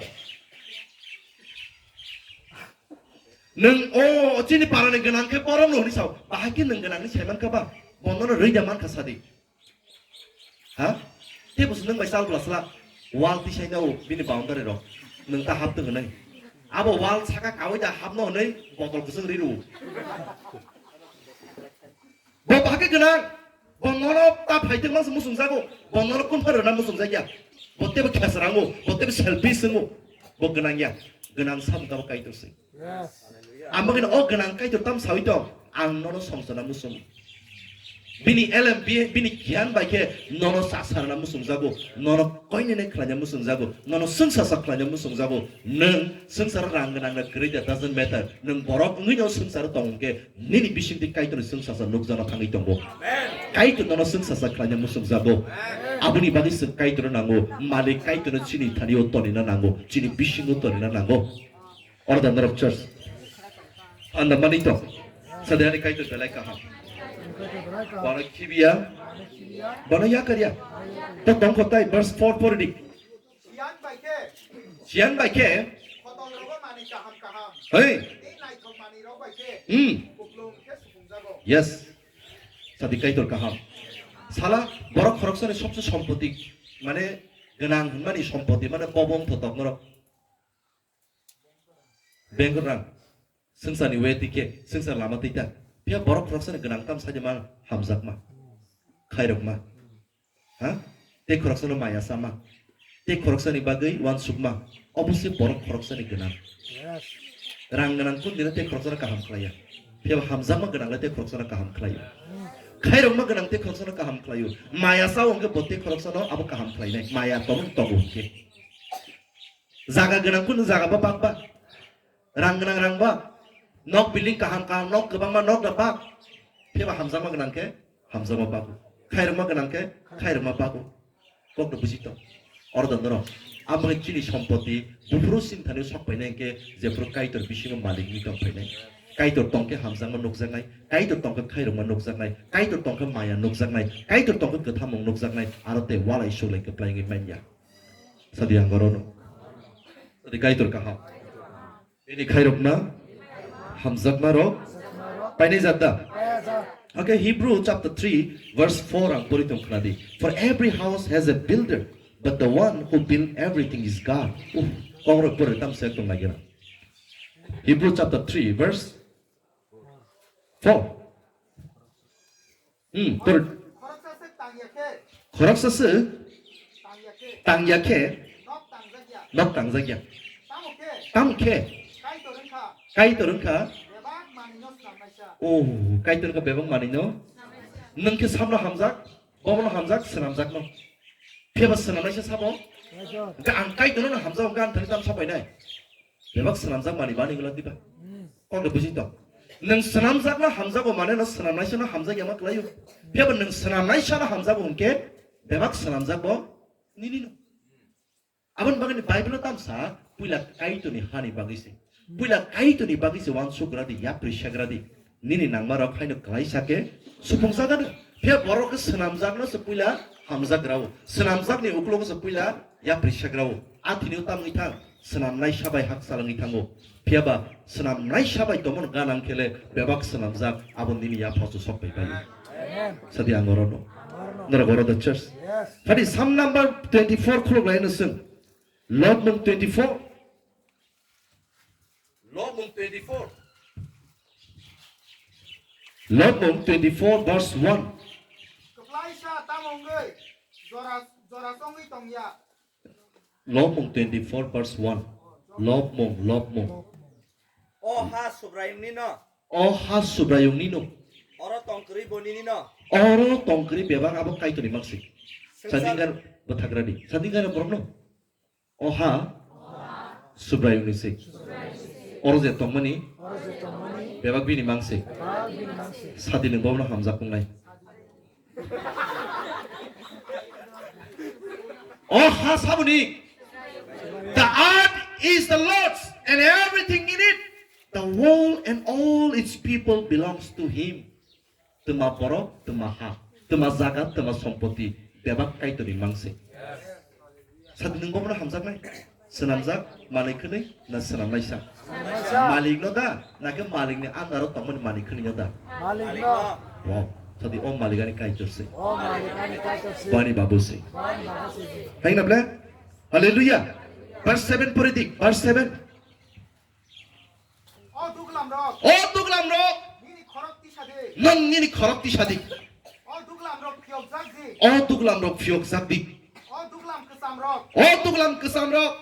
Nwng o chini parani gwnang khe borokno hwnwi sao. Bahai khe nwng gwnangni saiman kha ba? Bonono rwi da man kha sadi. Ha? Tei bo se nwng bai chal bwla sla. Wall tisai nao bini boundary rok. Nwng ta hap tong hwnwi. Abo wall saka kawi da hapno hwnwi botol kwchwng ri rw. Bo bahai khe gwnang. Bo nono ta phai tongma se muchung jago. Bo nono kun phar rwna muchung jakya. Bo tebo khesrango. Bo tebo selfish wngo. Bo gwnang ya. Gwnang samung kabo Kaitor se. Yes. Ang bagwi o gwnang Kaitor tam sawi tong, ang nono songchana muchungo. Bini elem, bi-, bini giyan bai khe nono sasarna muchungjago, nono koinene khlaina muchungjago, nono swngsa sa khlaina muchungjago. Nwng swngcharo rang gwnang rok kwrwi de, doesn't matter. Nwng borok wngwi no swngcharo tong hwnkhe nini bisingtwi Kaitorni swngsa sa nukjana thangwi tongo. Kaitor nono swngsa sa khlaina muchungjago. Aboni bagwi chwng Kaitorno nango, malik Kaitorno chini thani-o tonina nango, chini bisingo tonina nango. Order of church. Anda manito. Sadani Kaitor belai kaham. Bana kibiya. Bana yakarya. To tongkho tai verse four pori di. Siyan bai khe. Siyan bai khe. Khotol rogo mani kaham kaham. Hei. Tei naithok mani rok bai khe. Hmm. Kuplung khe supung jago. Yes. Sadi Kaitor kaham. Sala borok khoroksani sobse sompoti. Mane gwnang hwnmani sompoti. Mane kobong thotok norok. Bank rang, swngcharni way twi khe, swngchar lama twi ta. Phiya borok khoroksani gwnang tam saida ma hamjakma, khairokma. Ha? Tei khoroksano maya sama. Tei khoroksani bagwi uansukma. Obo se borok khoroksani gwnang. Yes. Rang gwnang kun dina tei khoroksano kaham khlaiya. Phiya hamjakma gwnang le tei khoroksano kaham khlaio. Khairokma gwnang tei khoroksano kaham khlaio. Maya sao hwnkhe bo tei khoroksano abo kaham khlainai. Maya tongwng tongo hwnkhe. Jaga gwnang kunu jaga ba bak ba. Rang gwnang rang ba. Nok building kaham kaham nok kwbangma nok da bak. Phiya ba hamjakma gwnang khe hamjakma bago. Khairokma gwnang khe khairokma bago. Kok no buji tong. Oro da norok. Amo khe chini sompoti buphuru sini thani sok painai khe jephuru Kaitor bisingo malik ni tong painai. Kaitor tong khe hamjakma nukjaknai. Kaitor tong khe khairokma nukjaknai. Kaitor tong khe maya nukjaknai. Kaitor tong khe kwthamung nukjaknai. Aro tei walai suglai kwplai wngwi manya. Sadi ang orono. Sadi Kaitor kaham. Bini khairokma, hamjakma rok, painai jat da. Okay, Hebrew chapter three, verse four ang pori tong khna di. For every house has a builder, but the one who build everything is God. Uh, kok rok pori tam se tong lagi na. Hebrew chapter three, verse four. Hmm, por- Khoroksa se tang ya khe. Khoroksa se tang ya khe. Tang ya khe. Nok tang jak ya. Nok tang jak ya. Tamo khe. Tamo khe. Kaitor wng kha. Kaitor wng kha. Bebak manwi no swnam naisa. Oh, Kaitor wng kha bebak manwi no. Nwng khe samno hamjak, bobono hamjak, swnamjak no. Phiyaba swnam naisa sabo. Hwnkhe ang Kaitor no hamjak, hwnkhe ang thani tam sapai nai. Bebak swnamjak mani bani wngla diba? Kok de buji tong. Nwng swnamjak no hamjago mane no swnamnaisa no hamjak yama kwlaio. Phiyaba nwng swnamnaisa no hamjago hwnkhe bebak swnamjak bo nini no. Aboni bagwi ni Bible o tamsa puila Kaitorni hani bagwi se. Puila Kaitorni bagwi se uansuk gra di, yapri segra di. Nini nangma rok haino kwlaisa khe supung jaga no. Phiya borok khe swnamjak no se puila hamjak grao. Swnamjak ni uklogo se puila yapri segrao. A thini o tamwi thang. Swnamnai sabai hakchal wngwi thango. Phiyaba swnamnai sabai tongmano ganang khele bebak swnamjak abo nini yapha o sok pai pai. Sadi ang oro no. Norok oro the church. Phadi Psalm number twenty-four khulok lai no sung. Lobmung twenty-four. Lobmung twenty-four. Lobmung twenty-four verse one. Kwplaisa tamo wngwi jora, jora chongwi tongya. Lobmung twenty-four verse one. Lobmung, lobmung. O ha Subraiyungni no. O ha Subraiyungni no. Oro tongkwrwi bo nini no. Oro tongkwrwi bebak abo Kaitorni maksik. Swngchar- Sadingar bwthagra di. Sadingar borok no. O ha Subraiyungni se. Oro je tongmani bebak bini mang se. Sadi nwng bono hamjak wngnai. O ha saboni. The earth is the Lord's and everything in it. The world and all its people belongs to him. Twma borok, twma ha, twma jaga, twma sompoti, bebak Kaitorni mang se. Sadi nwng bono hamjaknai? Swnamjak, malik khwnwi na swnamnaisa? Malik no da, na khe malikni under o tongmani malik khwnwi no da? Malik no. Wow, sadi o malik ani Kaitor se. O malik ani Kaitor se. Bani babu se. Bani babu se. Hai na ble? Hallelujah. Verse seven pori di, verse seven. O duglam rok. O duglam rok. Nini khorok tisa di. Nwng nini khorok tisa di. O duglam rok phiyok jak di. O duglam rok phiyok jak di. O duglam kwcham rok. O duglam kwcham rok.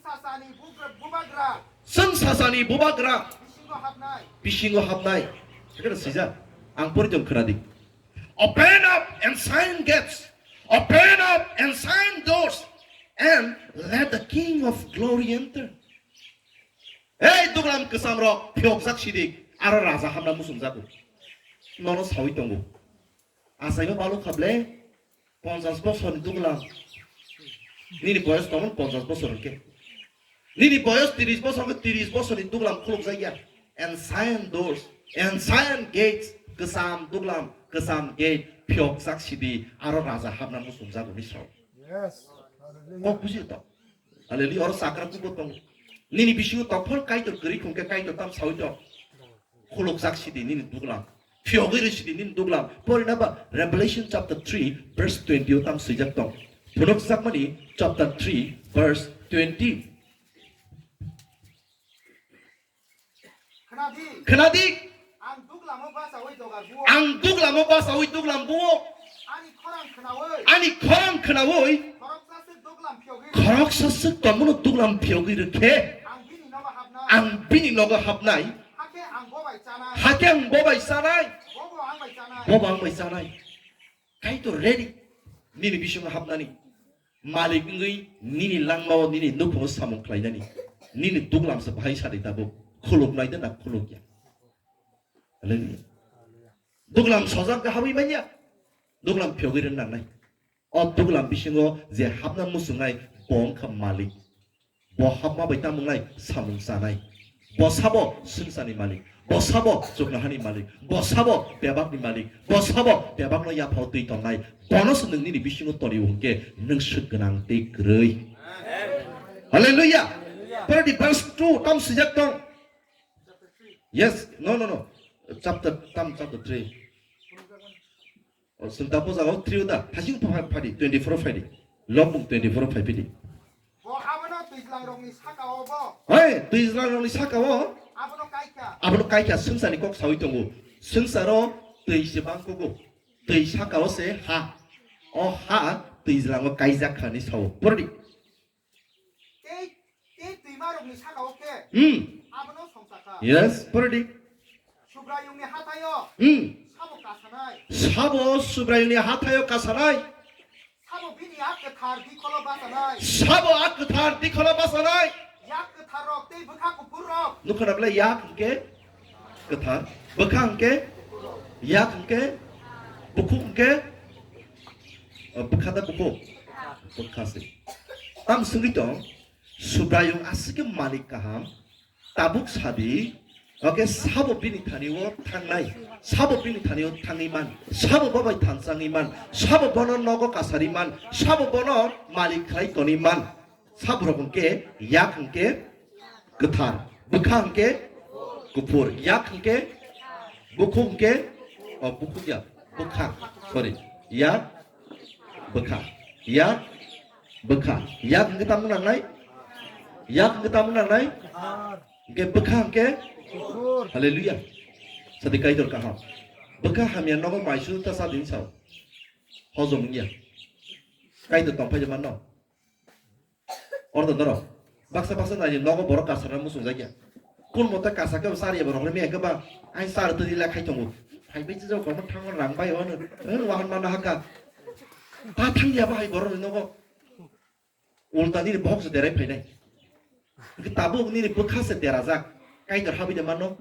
Chwng sasani bugra-, bubagra. Chwng sasani bubagra. Bisingo hapnai. Bisingo hapnai. Ekhe swijak. Ang pori tong khna di. Open up ancient gates. Open up ancient doors. And let the King of Glory enter. Ei duglam kwcham rok phiyokjak sidi aro raja hamna muchungjago. Nono sawi tongo. Achaima baluk khable ponchas bosorni duglam. Nini boyos tongmon ponchas bosor hwnkhe. Nini boyos tris bosor hwnkhe tris bosorni duglam khulukjakya. Ancient doors, ancient gates, kwcham duglam, kwcham gate phiyokjak sidi aro raja hamna muchungjago ni sao. Yes. Hallelujah. Kok buji to. Hallelujah. Oro sakra kubo tong. Nini bisingo tongphol Kaitor kwrwi khungkhe Kaitor tam sawi tong. Khulukjak sidi nini duglam. Phiyogwi rw sidi nini duglam. Porina ba Revelation chapter three verse twenty o tam swijak tong. Phunukjakmani chapter three verse twenty. Khwnadi. Khwnadi. Ang duglamo bachawi dogar buo. Ang duglamo bachawi duglam buo. Ani khorang khnawi. Ani khorang khnawi. Khoroksa swk duglam phiyogwi. Khoroksa swk tongmano duglam phiyogwi rwkhe. Ang bini nogo hapnai. Ang bini nogo hapnai. Hakhe ang bo bai chanai. Hakhe ang bo bai chanai. Bobo ang bai chanai. Bobo ang bai chanai. Kaitor ready. Nini bisingo hapnani. Malik wngwi nini langmao nini nukhungo samung khlainani. Nini duglamsa bahai sadi tabuk. Khuluknai de na khulukya. Hallelujah. Duglam sojak khe habwi manya. Duglam phiyogwi rwna nangnai. O duglam bisingo je hapna muchungnai bo wngkha malik. Bo hapma bai tamo wngnai samung chanai. Bo sabo swngcharni malik. Bo sabo chuknohani malik. Bo sabo bebakni malik. Bo sabo bebakno yaphao twi tongnai. Bono se nwng nini bisingo toni hwnkhe nwng swk gwnang tei kwrwi. Hallelujah. Pore di verse two tam swijak tong. Yes, no, no, no. Chapter tam, chapter three. O, chwng ta bujao three o da, thasing pha-, phadi, twenty-four phadi. Lobmung twenty-four phai phidi. Bo abono twijlangrokni sakao bo. Hei, twijlangrokni sakao. Abono kaikha swngcharni kok sawi tongo. Swngcharo twi se bangkugo. Twi sakao se ha. O ha twi jwrango kaijak kha hinwi sao. Pordi. Tei, tei twimarokni sakao khe Hmm. Abono songchakha. Yes, pordi. Subraiyungni hathaio Hmm. Sabo kasanai. Sabo Subraiyungni hathaio kasanai. Sabo bini yak kwthar dikholo basanai. Sabo yak kwthar dikholo basanai. Yak kwtharrok tei bwkha kuphurrok. Nukho na bwle yak hwnkhe kwthar. Bwkha hwnkhe, yak hwnkhe, bukhuk hwnkhe, o, bwkha da bukhuk? Bwkha se. Tam swngwi tong, Subraiyung aswk khe malik kaham, tabuk sadi, oke sabo bini thani o thangnai, sabo bini thani o thangwi man, sabo babai thanchangwi man, sabo bono nogo kasari man, sabo bono malik khlai toni man. Sabrok hwnkhe yak hwnkhe kwthar, bwkha hwnkhe kuphur, yak hwnkhe bukhuk hwnkhe, o, bukhuk ya, bwkha, sorry, yak, bwkha, yak, bwkha, yak hwnkhe tamo nangnai, yak hwnkhe tamo nangnai, hwnkhe bwkha hwnkhe, hallelujah, sadi Kaitor kaham, bwkha hamya nogo maisu ta sa din sao, hojom wngya, Kaitor tongphai manno. Ordo norok. Baksa baksa nai nogo borok kasarna muchung jakya. Kun mote kasa kebo sari borok remi keba. Ai sar twi la khai tongo. Hai bai jok kono thango rang bai ono. Eh, wahan mana haka. Ta thangya ba hai borok nogo. Ulta nini bohok se derai phainai. Tabuk nini bwkha se derajak. Kaitor habide mano.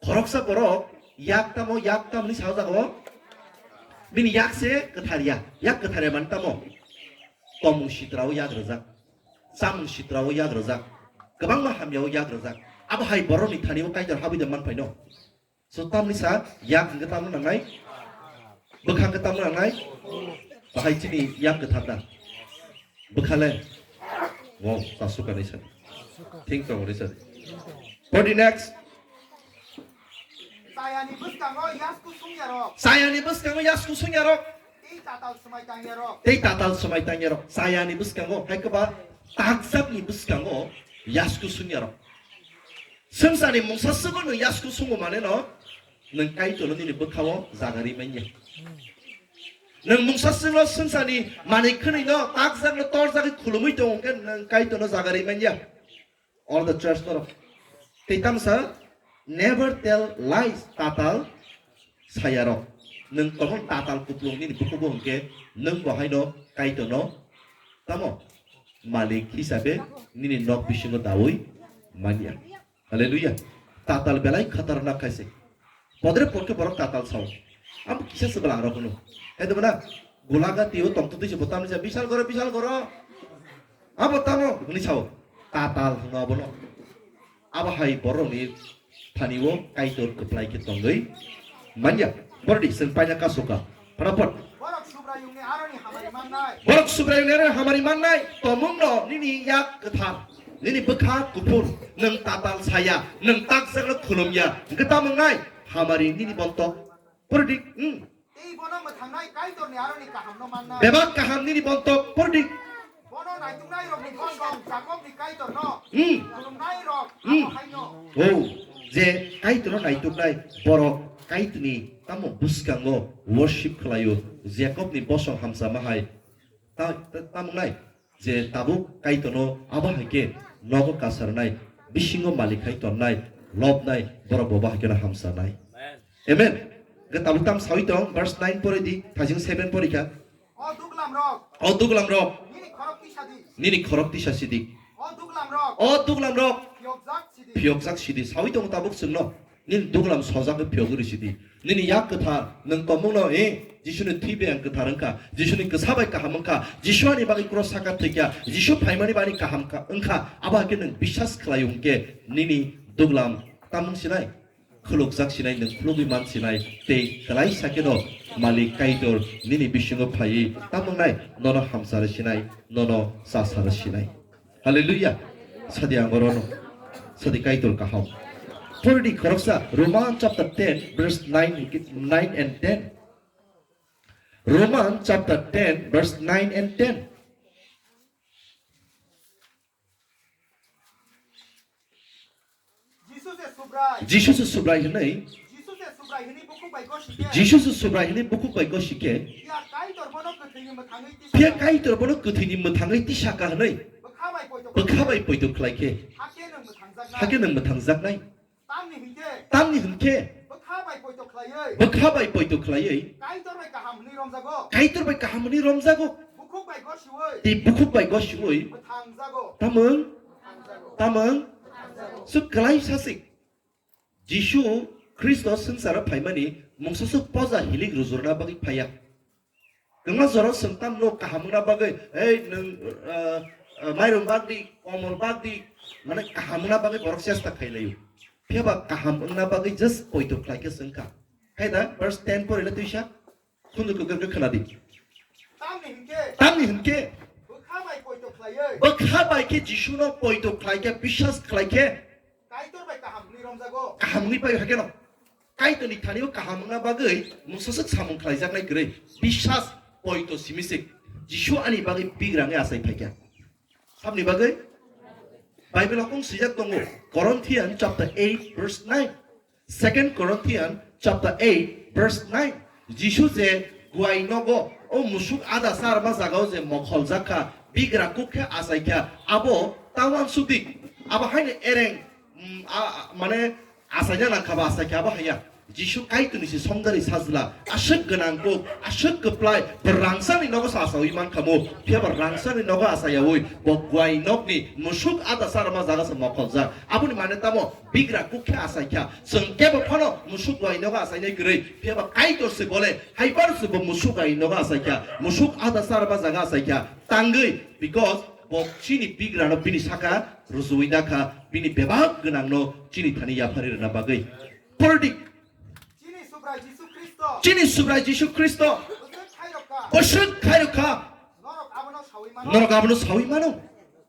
Khoroksa borok yak tamo, yak tamni sajak o. Bini yak se kwthar ya, yak kwthar ya man tamo. Tomung sitra o yak rwjak, chamung sitra o yak rwjak, kwbangma hamya o yak rwjak. Abo hai borokni thani o Kaitor habwi de man phaino. So tamni sa yak hwnkhe tamo nangnai? Bwkha hwnkhe tamo nangnai? Bahai chini yak kwthar da? Bwkha le? Wow, sasukani sani. Thing tongoni sani. For the next. Chayani bwskango yasku sungyarok. Chayani bwskango yasku sungyarok. Tei tatal swmai tangyarok. Tei tatal swmai tangyarok. Chayani bwskango, hai kwba takjakni bwskango yasku sungyarok. Swngcharni mungsa swgo nwng yasku sungo mane no, nwng Kaitorno nini bwkhao jaga ri manya. Nwng mungsa swngno swngcharni manwi khwnwino takjakno torjagwi khulumwi tongo hwnkhe nwng Kaitorno jaga ri manya. All the church norok. Tei tamsa, never tell lies, tatal sayarok. Nwng tongmani tatal kuplung nini bukhugo hwnkhe nwng bo haino Kaitorno tamo malik hisabe nini nok bisingo dawi manya. Hallelujah. Tatal belai khatarnak khaise. Podre podke borok tatal sao. Amo kisa se bwla rok hwno. Hai de bana gulaga tio tongtwtwi se bo tamni sa bisal goro, bisal goro. Abo tamo hwnwi sao. Tatal hwno abono. Abo hai borokni thani o Kaitor kwplai khe tongwi manya. Bordi chwng paina kasoka. Phanaphot. Borok Subraiyungni aroni hamari mannai. Borok Subraiyungni aroni hamari mannai. Tomungno nini yak kwthar, nini bwkha kuphur, nwng tatal saya, nwng takjakno khulumya, hwnkhe tamo wngnai? Hamari nini bontok. Pordi, hmm. Tei bono mwthangnai Kaitorni aroni kahamno mannai. Bebak kaham nini bontok. Pordi. Bono naituknairokni bosong Jakobni Kaitorno Hmm. khulumnairok Hmm. abo haino. O, je Kaitorno naituknai borok Kaitorni tamo bwskango worship khlaio, Jakobni bosong hamsama hai. Ta, ta, tamo nai je tabuk Kaitorno abo hai khe nogo kasarnai, bisingo malik hai tonnai, lobnai, borok bo bahai kheno hamsanai. Amen. Amen. Hwnkhe tabuk tam sawi tong, verse nine pore di, thajing seven pore kha. O duglam rok. O duglam rok. Nini khorok tisa di. Nini khorok tisa sidi. O duglam rok. O duglam rok. Phiyokjak sidi. Phiyokjak sidi. Sawi tongo tabuk chwngno. Nini duglam sojak khe phiyogwi rw sidi. Nini yak kwthar, nwng tongmungno, eh, Jisuni thwi bai ang kwthar wngkha. Jisuni kwsa bai kaham wngkha. Jisu ani bagwi cross saka thwikha. Jisu phaimani bai ani kaham ka-, wngkha. Abo hai khe nwng biswas khlai hwnkhe nini duglam tamung sinai. Khulukjak sinai, nwng khulugwi man sinai, tei kwlaisa kheno Malik Kaitor nini bisingo phaiwi tamung nai, nono hamsarwi sinai, nono chasarwi sinai. Hallelujah. Sadi ang orono. Sadi Kaitor kaham. Pordi khoroksa Roman chapter ten verse nine, nine and ten. Roman chapter ten verse nine and ten. Jisu se Subrai Jisu se Subrai hwnwi. Jisu se Subrai hwnwi bukhuk bai gosi khe. Jisu se Subrai hwnwi bukhuk bai gosi khe. Phiya Kaitor bono kwthwini mwthangwi tisa Phiya kha. Kaitor bono kwthwini mwthangwi tisa kha hwnwi. Bwkha bai poito Bwkha bai poito khlai khe. Hakhe nwng mwthangjaknai. Hakhe nwng mwthangjaknai. Tamni hwnkhe. Tamni hwnkhe. Bwkha bai poito khlaiwi. Bwkha bai poito khlaiwi. Kaitor bai kaham hwnwi romjago. Kaitor bai kaham hwnwi romjago. Bukhuk bai gosiwi. Tei bukhuk bai gosiwi. Mwthangjago. Tamung. Mwthangjago. Tamung. Mwthangjago. Suk kwlai sasik. Jisu Khristo swngcharo phaimani mungsaswk poja hilik rujurna bagwi phaiya. Kwbangma jora chwng tamno kaham wngna bagwi, ei, nwng, ah, ah, mairum bagdi, komol bagdi, mane kaham wngna bagwi borok chesta khlai laio. Phiya ba kaham wngna bagwi just poito khlai khe chwng kha. Hai da, verse ten pore le twisa. Khunju kwkar khe khna di. Tamni hwnkhe. Tamni hwnkhe. Bwkha bai poito khlaiwi. Bwkha bai khe Jisuno poito khlai khe, biswas khlai khe. Kaitor bai kaham hwnwi romjago. Kaham hwnwi pai hakhe no. Kaitorni thani o kaham wngna bagwi mungsaswk samung khlaijaknai kwrwi. Biswas poito simi se. Jisu ani bagwi bigrangwi achai phaikha. Sabni bagwi? Bible o kung swijak tongo. Corinthian chapter eight verse nine. Second Corinthian chapter eight verse nine. Jisu je guai nogo o musuk ada sarma jagao je mokhol jakha, bigra kuk khe achai kha, abo ta uansuk di. Abo haino ereng, mm, a, a, mane achaina nangkha ba achai kha, abo haiya. Jisu Kaitorni se songdari sajla, aswk gwnang kuk, aswk kwplai, bo rangchakni nogo se achaui mankha mo, phiya bo rangchakni nogo achayaui, bo guai nokni musuk ada sarma jaga se mokhol jak. Aboni mane tamo, bigra kuk khe achai kha. Chwng kebo phano musuk guai nogo achainai kwrwi, phiya ba Kaitor se bole, haiphano se bo musuk guai nogo achai kha, musuk ada sarma jaga achai kha. Tangwi, because bo chini bigrano bini saka rujuui da kha, bini bebak gwnangno chini thani yapharwi rwna bagwi. Pordi. Chini Subrai Jisu Khristo. Chini Subrai Jisu Khristo. Bwswk khairokha. Bwswk khairokha. Norok abono saui mano. Norok abono saui mano.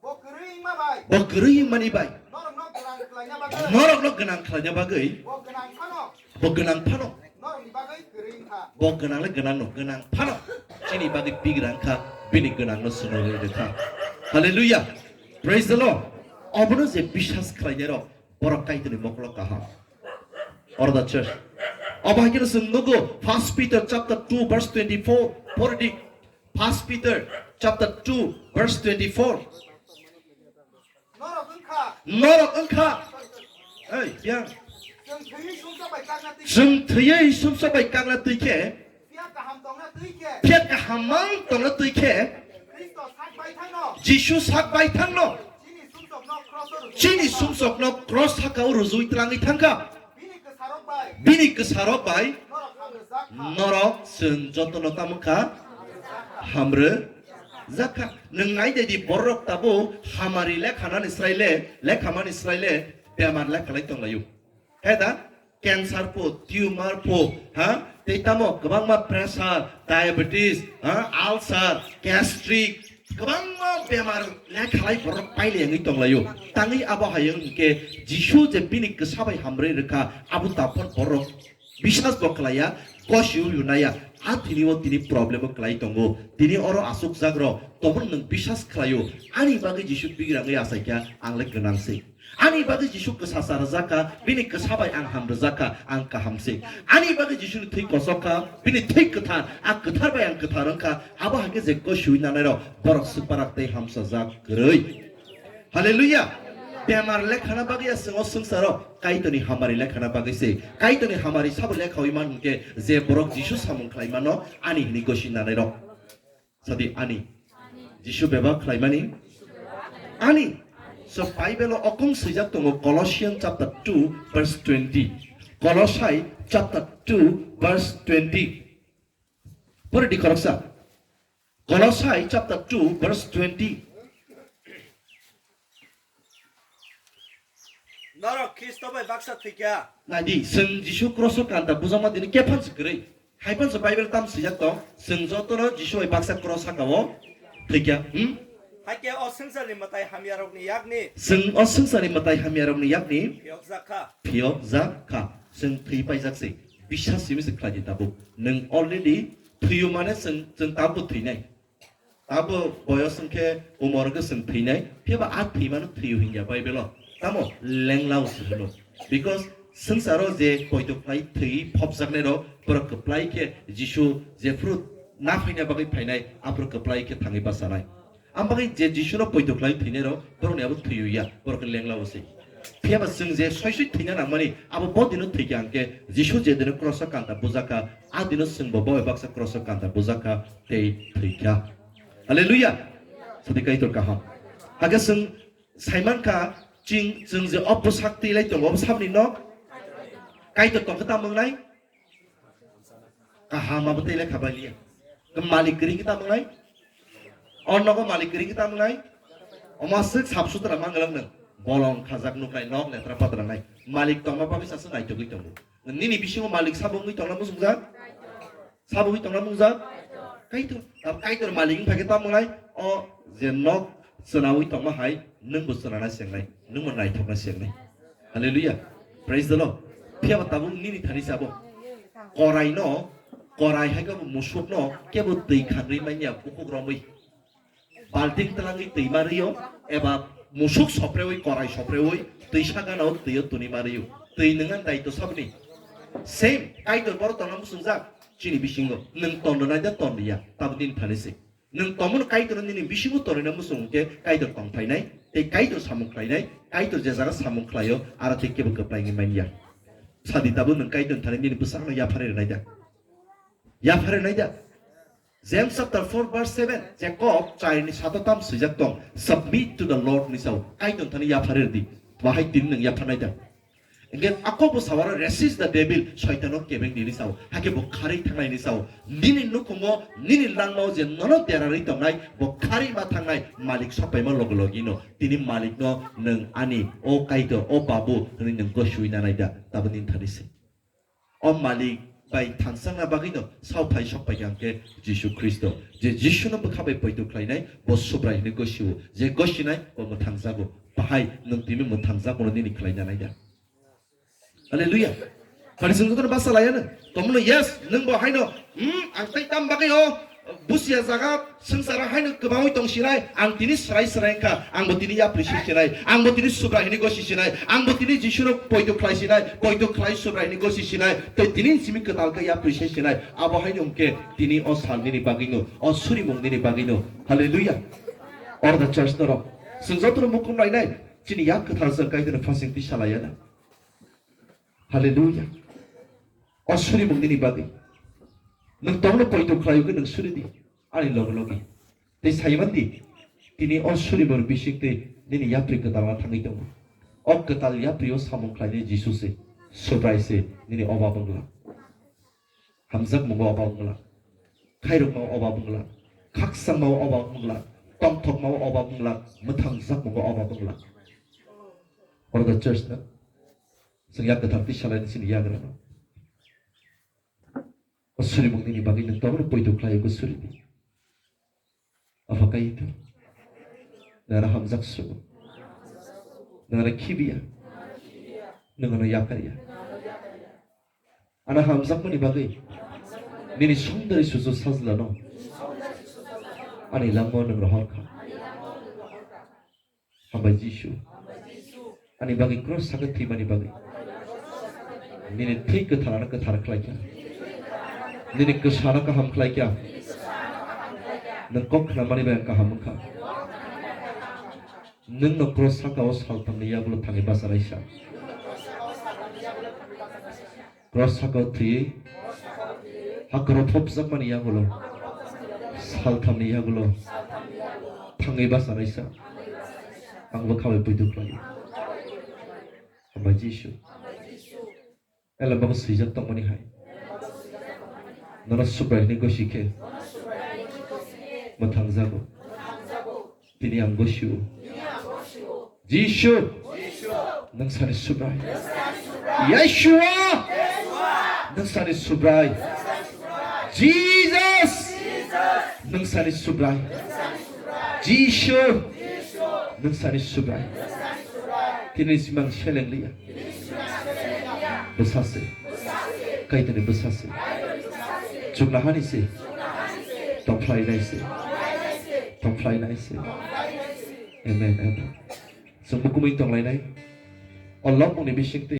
Bo kwrwi wngma bai. Bo kwrwi wngmani bai. Norokno gwnang khlaina bagwi. Norokno gwnang khlaina bagwi. Bo gwnang phano. Bo gwnang phano. Norokni bagwi kwrwi wngkha. Bo gwnang le gwnang no, gwnang phano. Chini bagwi bigra wngkha, bini gwnangno swnamwi rwkha. Hallelujah. Praise the Lord. Obono je biswas khlainai rok, borok Kaitorni mokolo kaham. Oro da church. Obo hai kheno chwng nugo, First Peter chapter two verse twenty-four, pordi. First Peter chapter two verse twenty-four. Norok wngkha. Norok wngkha. Ei, ya. Chwng thwiwi sumsok bai kakna twi khe. Chwng thwiwi sumsok bai kakna twi khe. Phiya kaham tongna twi khe. Phiya kaham mang tongna twi khe. Khristo sak bai thangno. Jisu sak bai thangno. Chini sumsokno kroso rwjak Chini thangkha. Sumsokno kros sakao rwjui twlangwi thangkha. Bini kwsarok bai. Bini kwsarok bai. Norok hamrwjak kha. Norok chwng jotono tamo kha? Hamrwjak kha. Nwng nai de di borok tabo hamari lekhanani srai le, lekhamani srai le bemar lekhalai tonglaio. He da? Cancer pho, tumor pho, ha? Tei tamo kwbangma pressure, diabetes, ha? Ulcer, gastric, kwbangma bemar lekhalai borok pailengwi tonglaio. Tangwi abo hai wng khe Jisu je bini kwsa bai hamrwi rwkha, abo taphor borok biswas bo khlaiya, gosiui rwnaya. A tini o tini problem o kwlai tongo. Tini oro asukjak rok, tobon nwng biswas khlaio, ani bagwi Jisu bigrangwi achaikha, ang le gwnang se. Ani bagwi Jisu kwsa cha rwjak kha, bini kwsa bai ang ham rwjak kha, ang kaham se. Ani bagwi Jisuni thwi kochok kha, bini thwi kwthar, a kwthar bai ang kwthar wng kha, abo hai khe je gosiui nanai rok, borok swparak tei hamsajak kwrwi. Hallelujah! Bemar lekhana bagwi ya chwng o swngcharo, Kaitorni hamari lekhana bagwi se. Kaitorni hamari sabo lekhaui man hwnkhe, je borok Jisu samung khlai mano, ani hwnwi gosi nanai rok. Sadi ani. Jisu bebak khlaimani. Ani. So Bible o okong swijak tongo Colossians chapter two verse twenty. Kolosai chapter two verse twenty. Pori di khoroksa. Kolosai chapter two verse twenty. Norok Khristo bai baksa thwikha. Nai di, chwng Jisu kroso kanta bujama dini kephan se kwrwi. Haiphano se Bible tam swijak tong, chwng jotono Jisu bai baksa cross sakao thwikha. Hmm? Hakhe o swngcharni mwtai hamyarokni yakni. Chwng o swngcharni mwtai hamyarokni yakni. Phiyokjak kha. Phiyokjak kha. Chwng thwi paijak se. Biswas simi se khlai di tabuk. Nwng already thwiyo mane chwng, chwng tabuk thwinai. Abo boyos hwnkhe umor hwnkhe chwng thwinai, phiya ba a thwimano thwiyo hinya Bible o. Tamo lenglao se hwno. Because Swngcharo je poito khlai thwi phobjaknairok, borok kwplai khe Jisu jephru na phaina bagwi phainai, aphuru kwplai khe thangwi bachanai. Ang bagwi je Jisuno poito khlai thwinairok, borokni abo thwi ya, borok khe lengla o se. Phiya ba chwng je soi soi thwina nangmani, abo bo dino thwi kha hwnkhe, Jisu je dino cross o kanta bujak kha, a dino chwngbo bo bai baksa cross o kanta bujak kha tei thwi kha. Hallelujah! Sadi Kaitor kaham. Hakhe chwng saiman kha, chwng, chwng je o bwsak twi lai tongo, obo saboni nok? Kaitor tong khe tamo wngnai? Kaham abo tei lekha bai liya. Malik kwrwi khe tamo wngnai? O nogo malik kwrwi khe tamo wngnai? Omo aswk sap sutra manglak nwng. Bolong khajak nuknai, nok letra patra nai. Malik tongma bagwi sasa naitugwi tongo. Nini bisingo malik sabo wngwi tongna muchungjak? Sabo wngwi tongna muchungjak? Kaitor. Abo Kaitor malik wngkha khe tamo wngnai? O je nok chwnaui tongma hai, nwngbo chwnana sengnai, nwngbo naithokna sengnai. Hallelujah. Praise the Lord. Phiya ba tabuk nini thani sabo. Korai no, korai hai khe bo musuk no kebo twi khanrwi manya bukhuk romwi. Balting twlangwi twi ma rw-o, eba musuk sopreui, korai sopreui, twi saka no twi o tuni ma rw-o. Twi nwng ang daito saboni. Same, Kaitor boro tongna muchungjak, chini bisingo. Nwng ton rwnai da ton rwya, tabuk nini thani se. Nwng tongmano Kaitorno nini bisingo tonrwna muchung hwnkhe Kaitor tong phainai, tei Kaitor samung khlainai, Kaitor je jaga samung khlaio, aro tei kebo kwplai wngwi manya. Sadi tabuk nwng Kaitorni thani nini bwsakno yapharwi rwnai da? Yapharwi rwnai da? James chapter four verse seven, Jakob char ni sato tam swijak tong, "Submit to the Lord" ni sao, Kaitorni thani yapharwi rwdi, bahai tini nwng yapharnai da? Hingke ako bo sawaro, "Resist the devil," soitano kebeng nini sao, hake bo kharwi thangnai ni sao. Nini nukhungo, nini langmao je nono derarwi tongnai, bo kharwi ma thangnai, malik sokpaima logi logi no. Tini malik no nwng ani, "O Kaitor, o Babu," hwnwi nwng gosiwi nanai da, tabuk nini thani se. O malik bai thansakna bagwi no sao phai sokpai kha hingke Jisu Khristo. Je Jisu no bwkha bai poito khlainai, bo Subrai hwnwi gosio. Je gosinai, bo mwthangjago. Bahai nwng tini mwthangjago no nini khlai nanai da? Hallelujah. Pharising jotono basa laiya no. Tomono yes, nwng bo haino, hmm, ang tei tam bagwi o busia jaga swngcharo haino kwbangwi tong sinai, ang tini swrai swrai wngkha, ang bo tini yapri si sinai, ang bo tini Subrai hwnwi gosi sinai, ang bo tini Jisu no poito khlai sinai, poito khlai Subrai hwnwi gosi sinai, tei tini simi kwtal khe yapri si sinai, abo haino hwnkhe tini o sal nini bagwi no, o surimung nini bagwi no. Hallelujah. Or the church norok. Chwng jotono mukhum nainai, chini yak kwthar chwng Kaitorno phasing twi salaiya na. Hallelujah. O surimung nini bagwi. Nwng tongno poito khlaio khe nwng suri di. Ani loge loge. Tei sai man di. Tini o surimung bising tei nini yapri kwtal ma thangwi tongo. O kwtal yapri o samung khlainai Jisu se. Subrai se nini oba bwngla. Hamjakmungo oba bwngla. Khairokma oba bwngla. Khakchangma oba bwngla. Tongthokma oba bwngla. Mwthangjakmungo oba bwngla. Oro the church na. Chwng yak kwthar twi salai ni chini yagra no. O surimung nini bagwi nwng tongno poito khlai o suri di. Apha Kaitor. Nara hamjak sugo. Nara khibiya. Nwng ano yakarya. Ana hamjakmani bagwi. Nini songdari susu sajla no. Ani langmo nwng rohor kha. Hambai Jisu. Ani bagwi cross sakhe thwimani bagwi. Nini thwi kwthar ano kwthar khlai kha. Nini kwsa ano kaham khlai kha. Nwng kok khnamani bai ang kaham wngkha. Nwng no cross saka o saltham ni yagulo thangwi bachalaisa. Cross sakao thwi, hakhoro phobjakmani yagulo, salthamni yagulo, thangwi bachalaisa. Ang bwkha bai poito khlaio. Hambai Jisu. Elembabo swijak tongmani hai. Nono Subrai hwnwi gosi khe mwthangjago. Tini ang gosio. Jisu. Nwng sani Subrai. Yeshua. Nwng sani Subrai. Jesus. Nwng sani Subrai. Jisu. Nwng sani Subrai. Tini simang seleng liya. Bwsa se. Kaitorni bwsa se. Chuknohani se. Tongphlainai se. Tongphlainai se. Amen, amen. Chwng bukumui tonglainai. O lobmungni bisingtwi.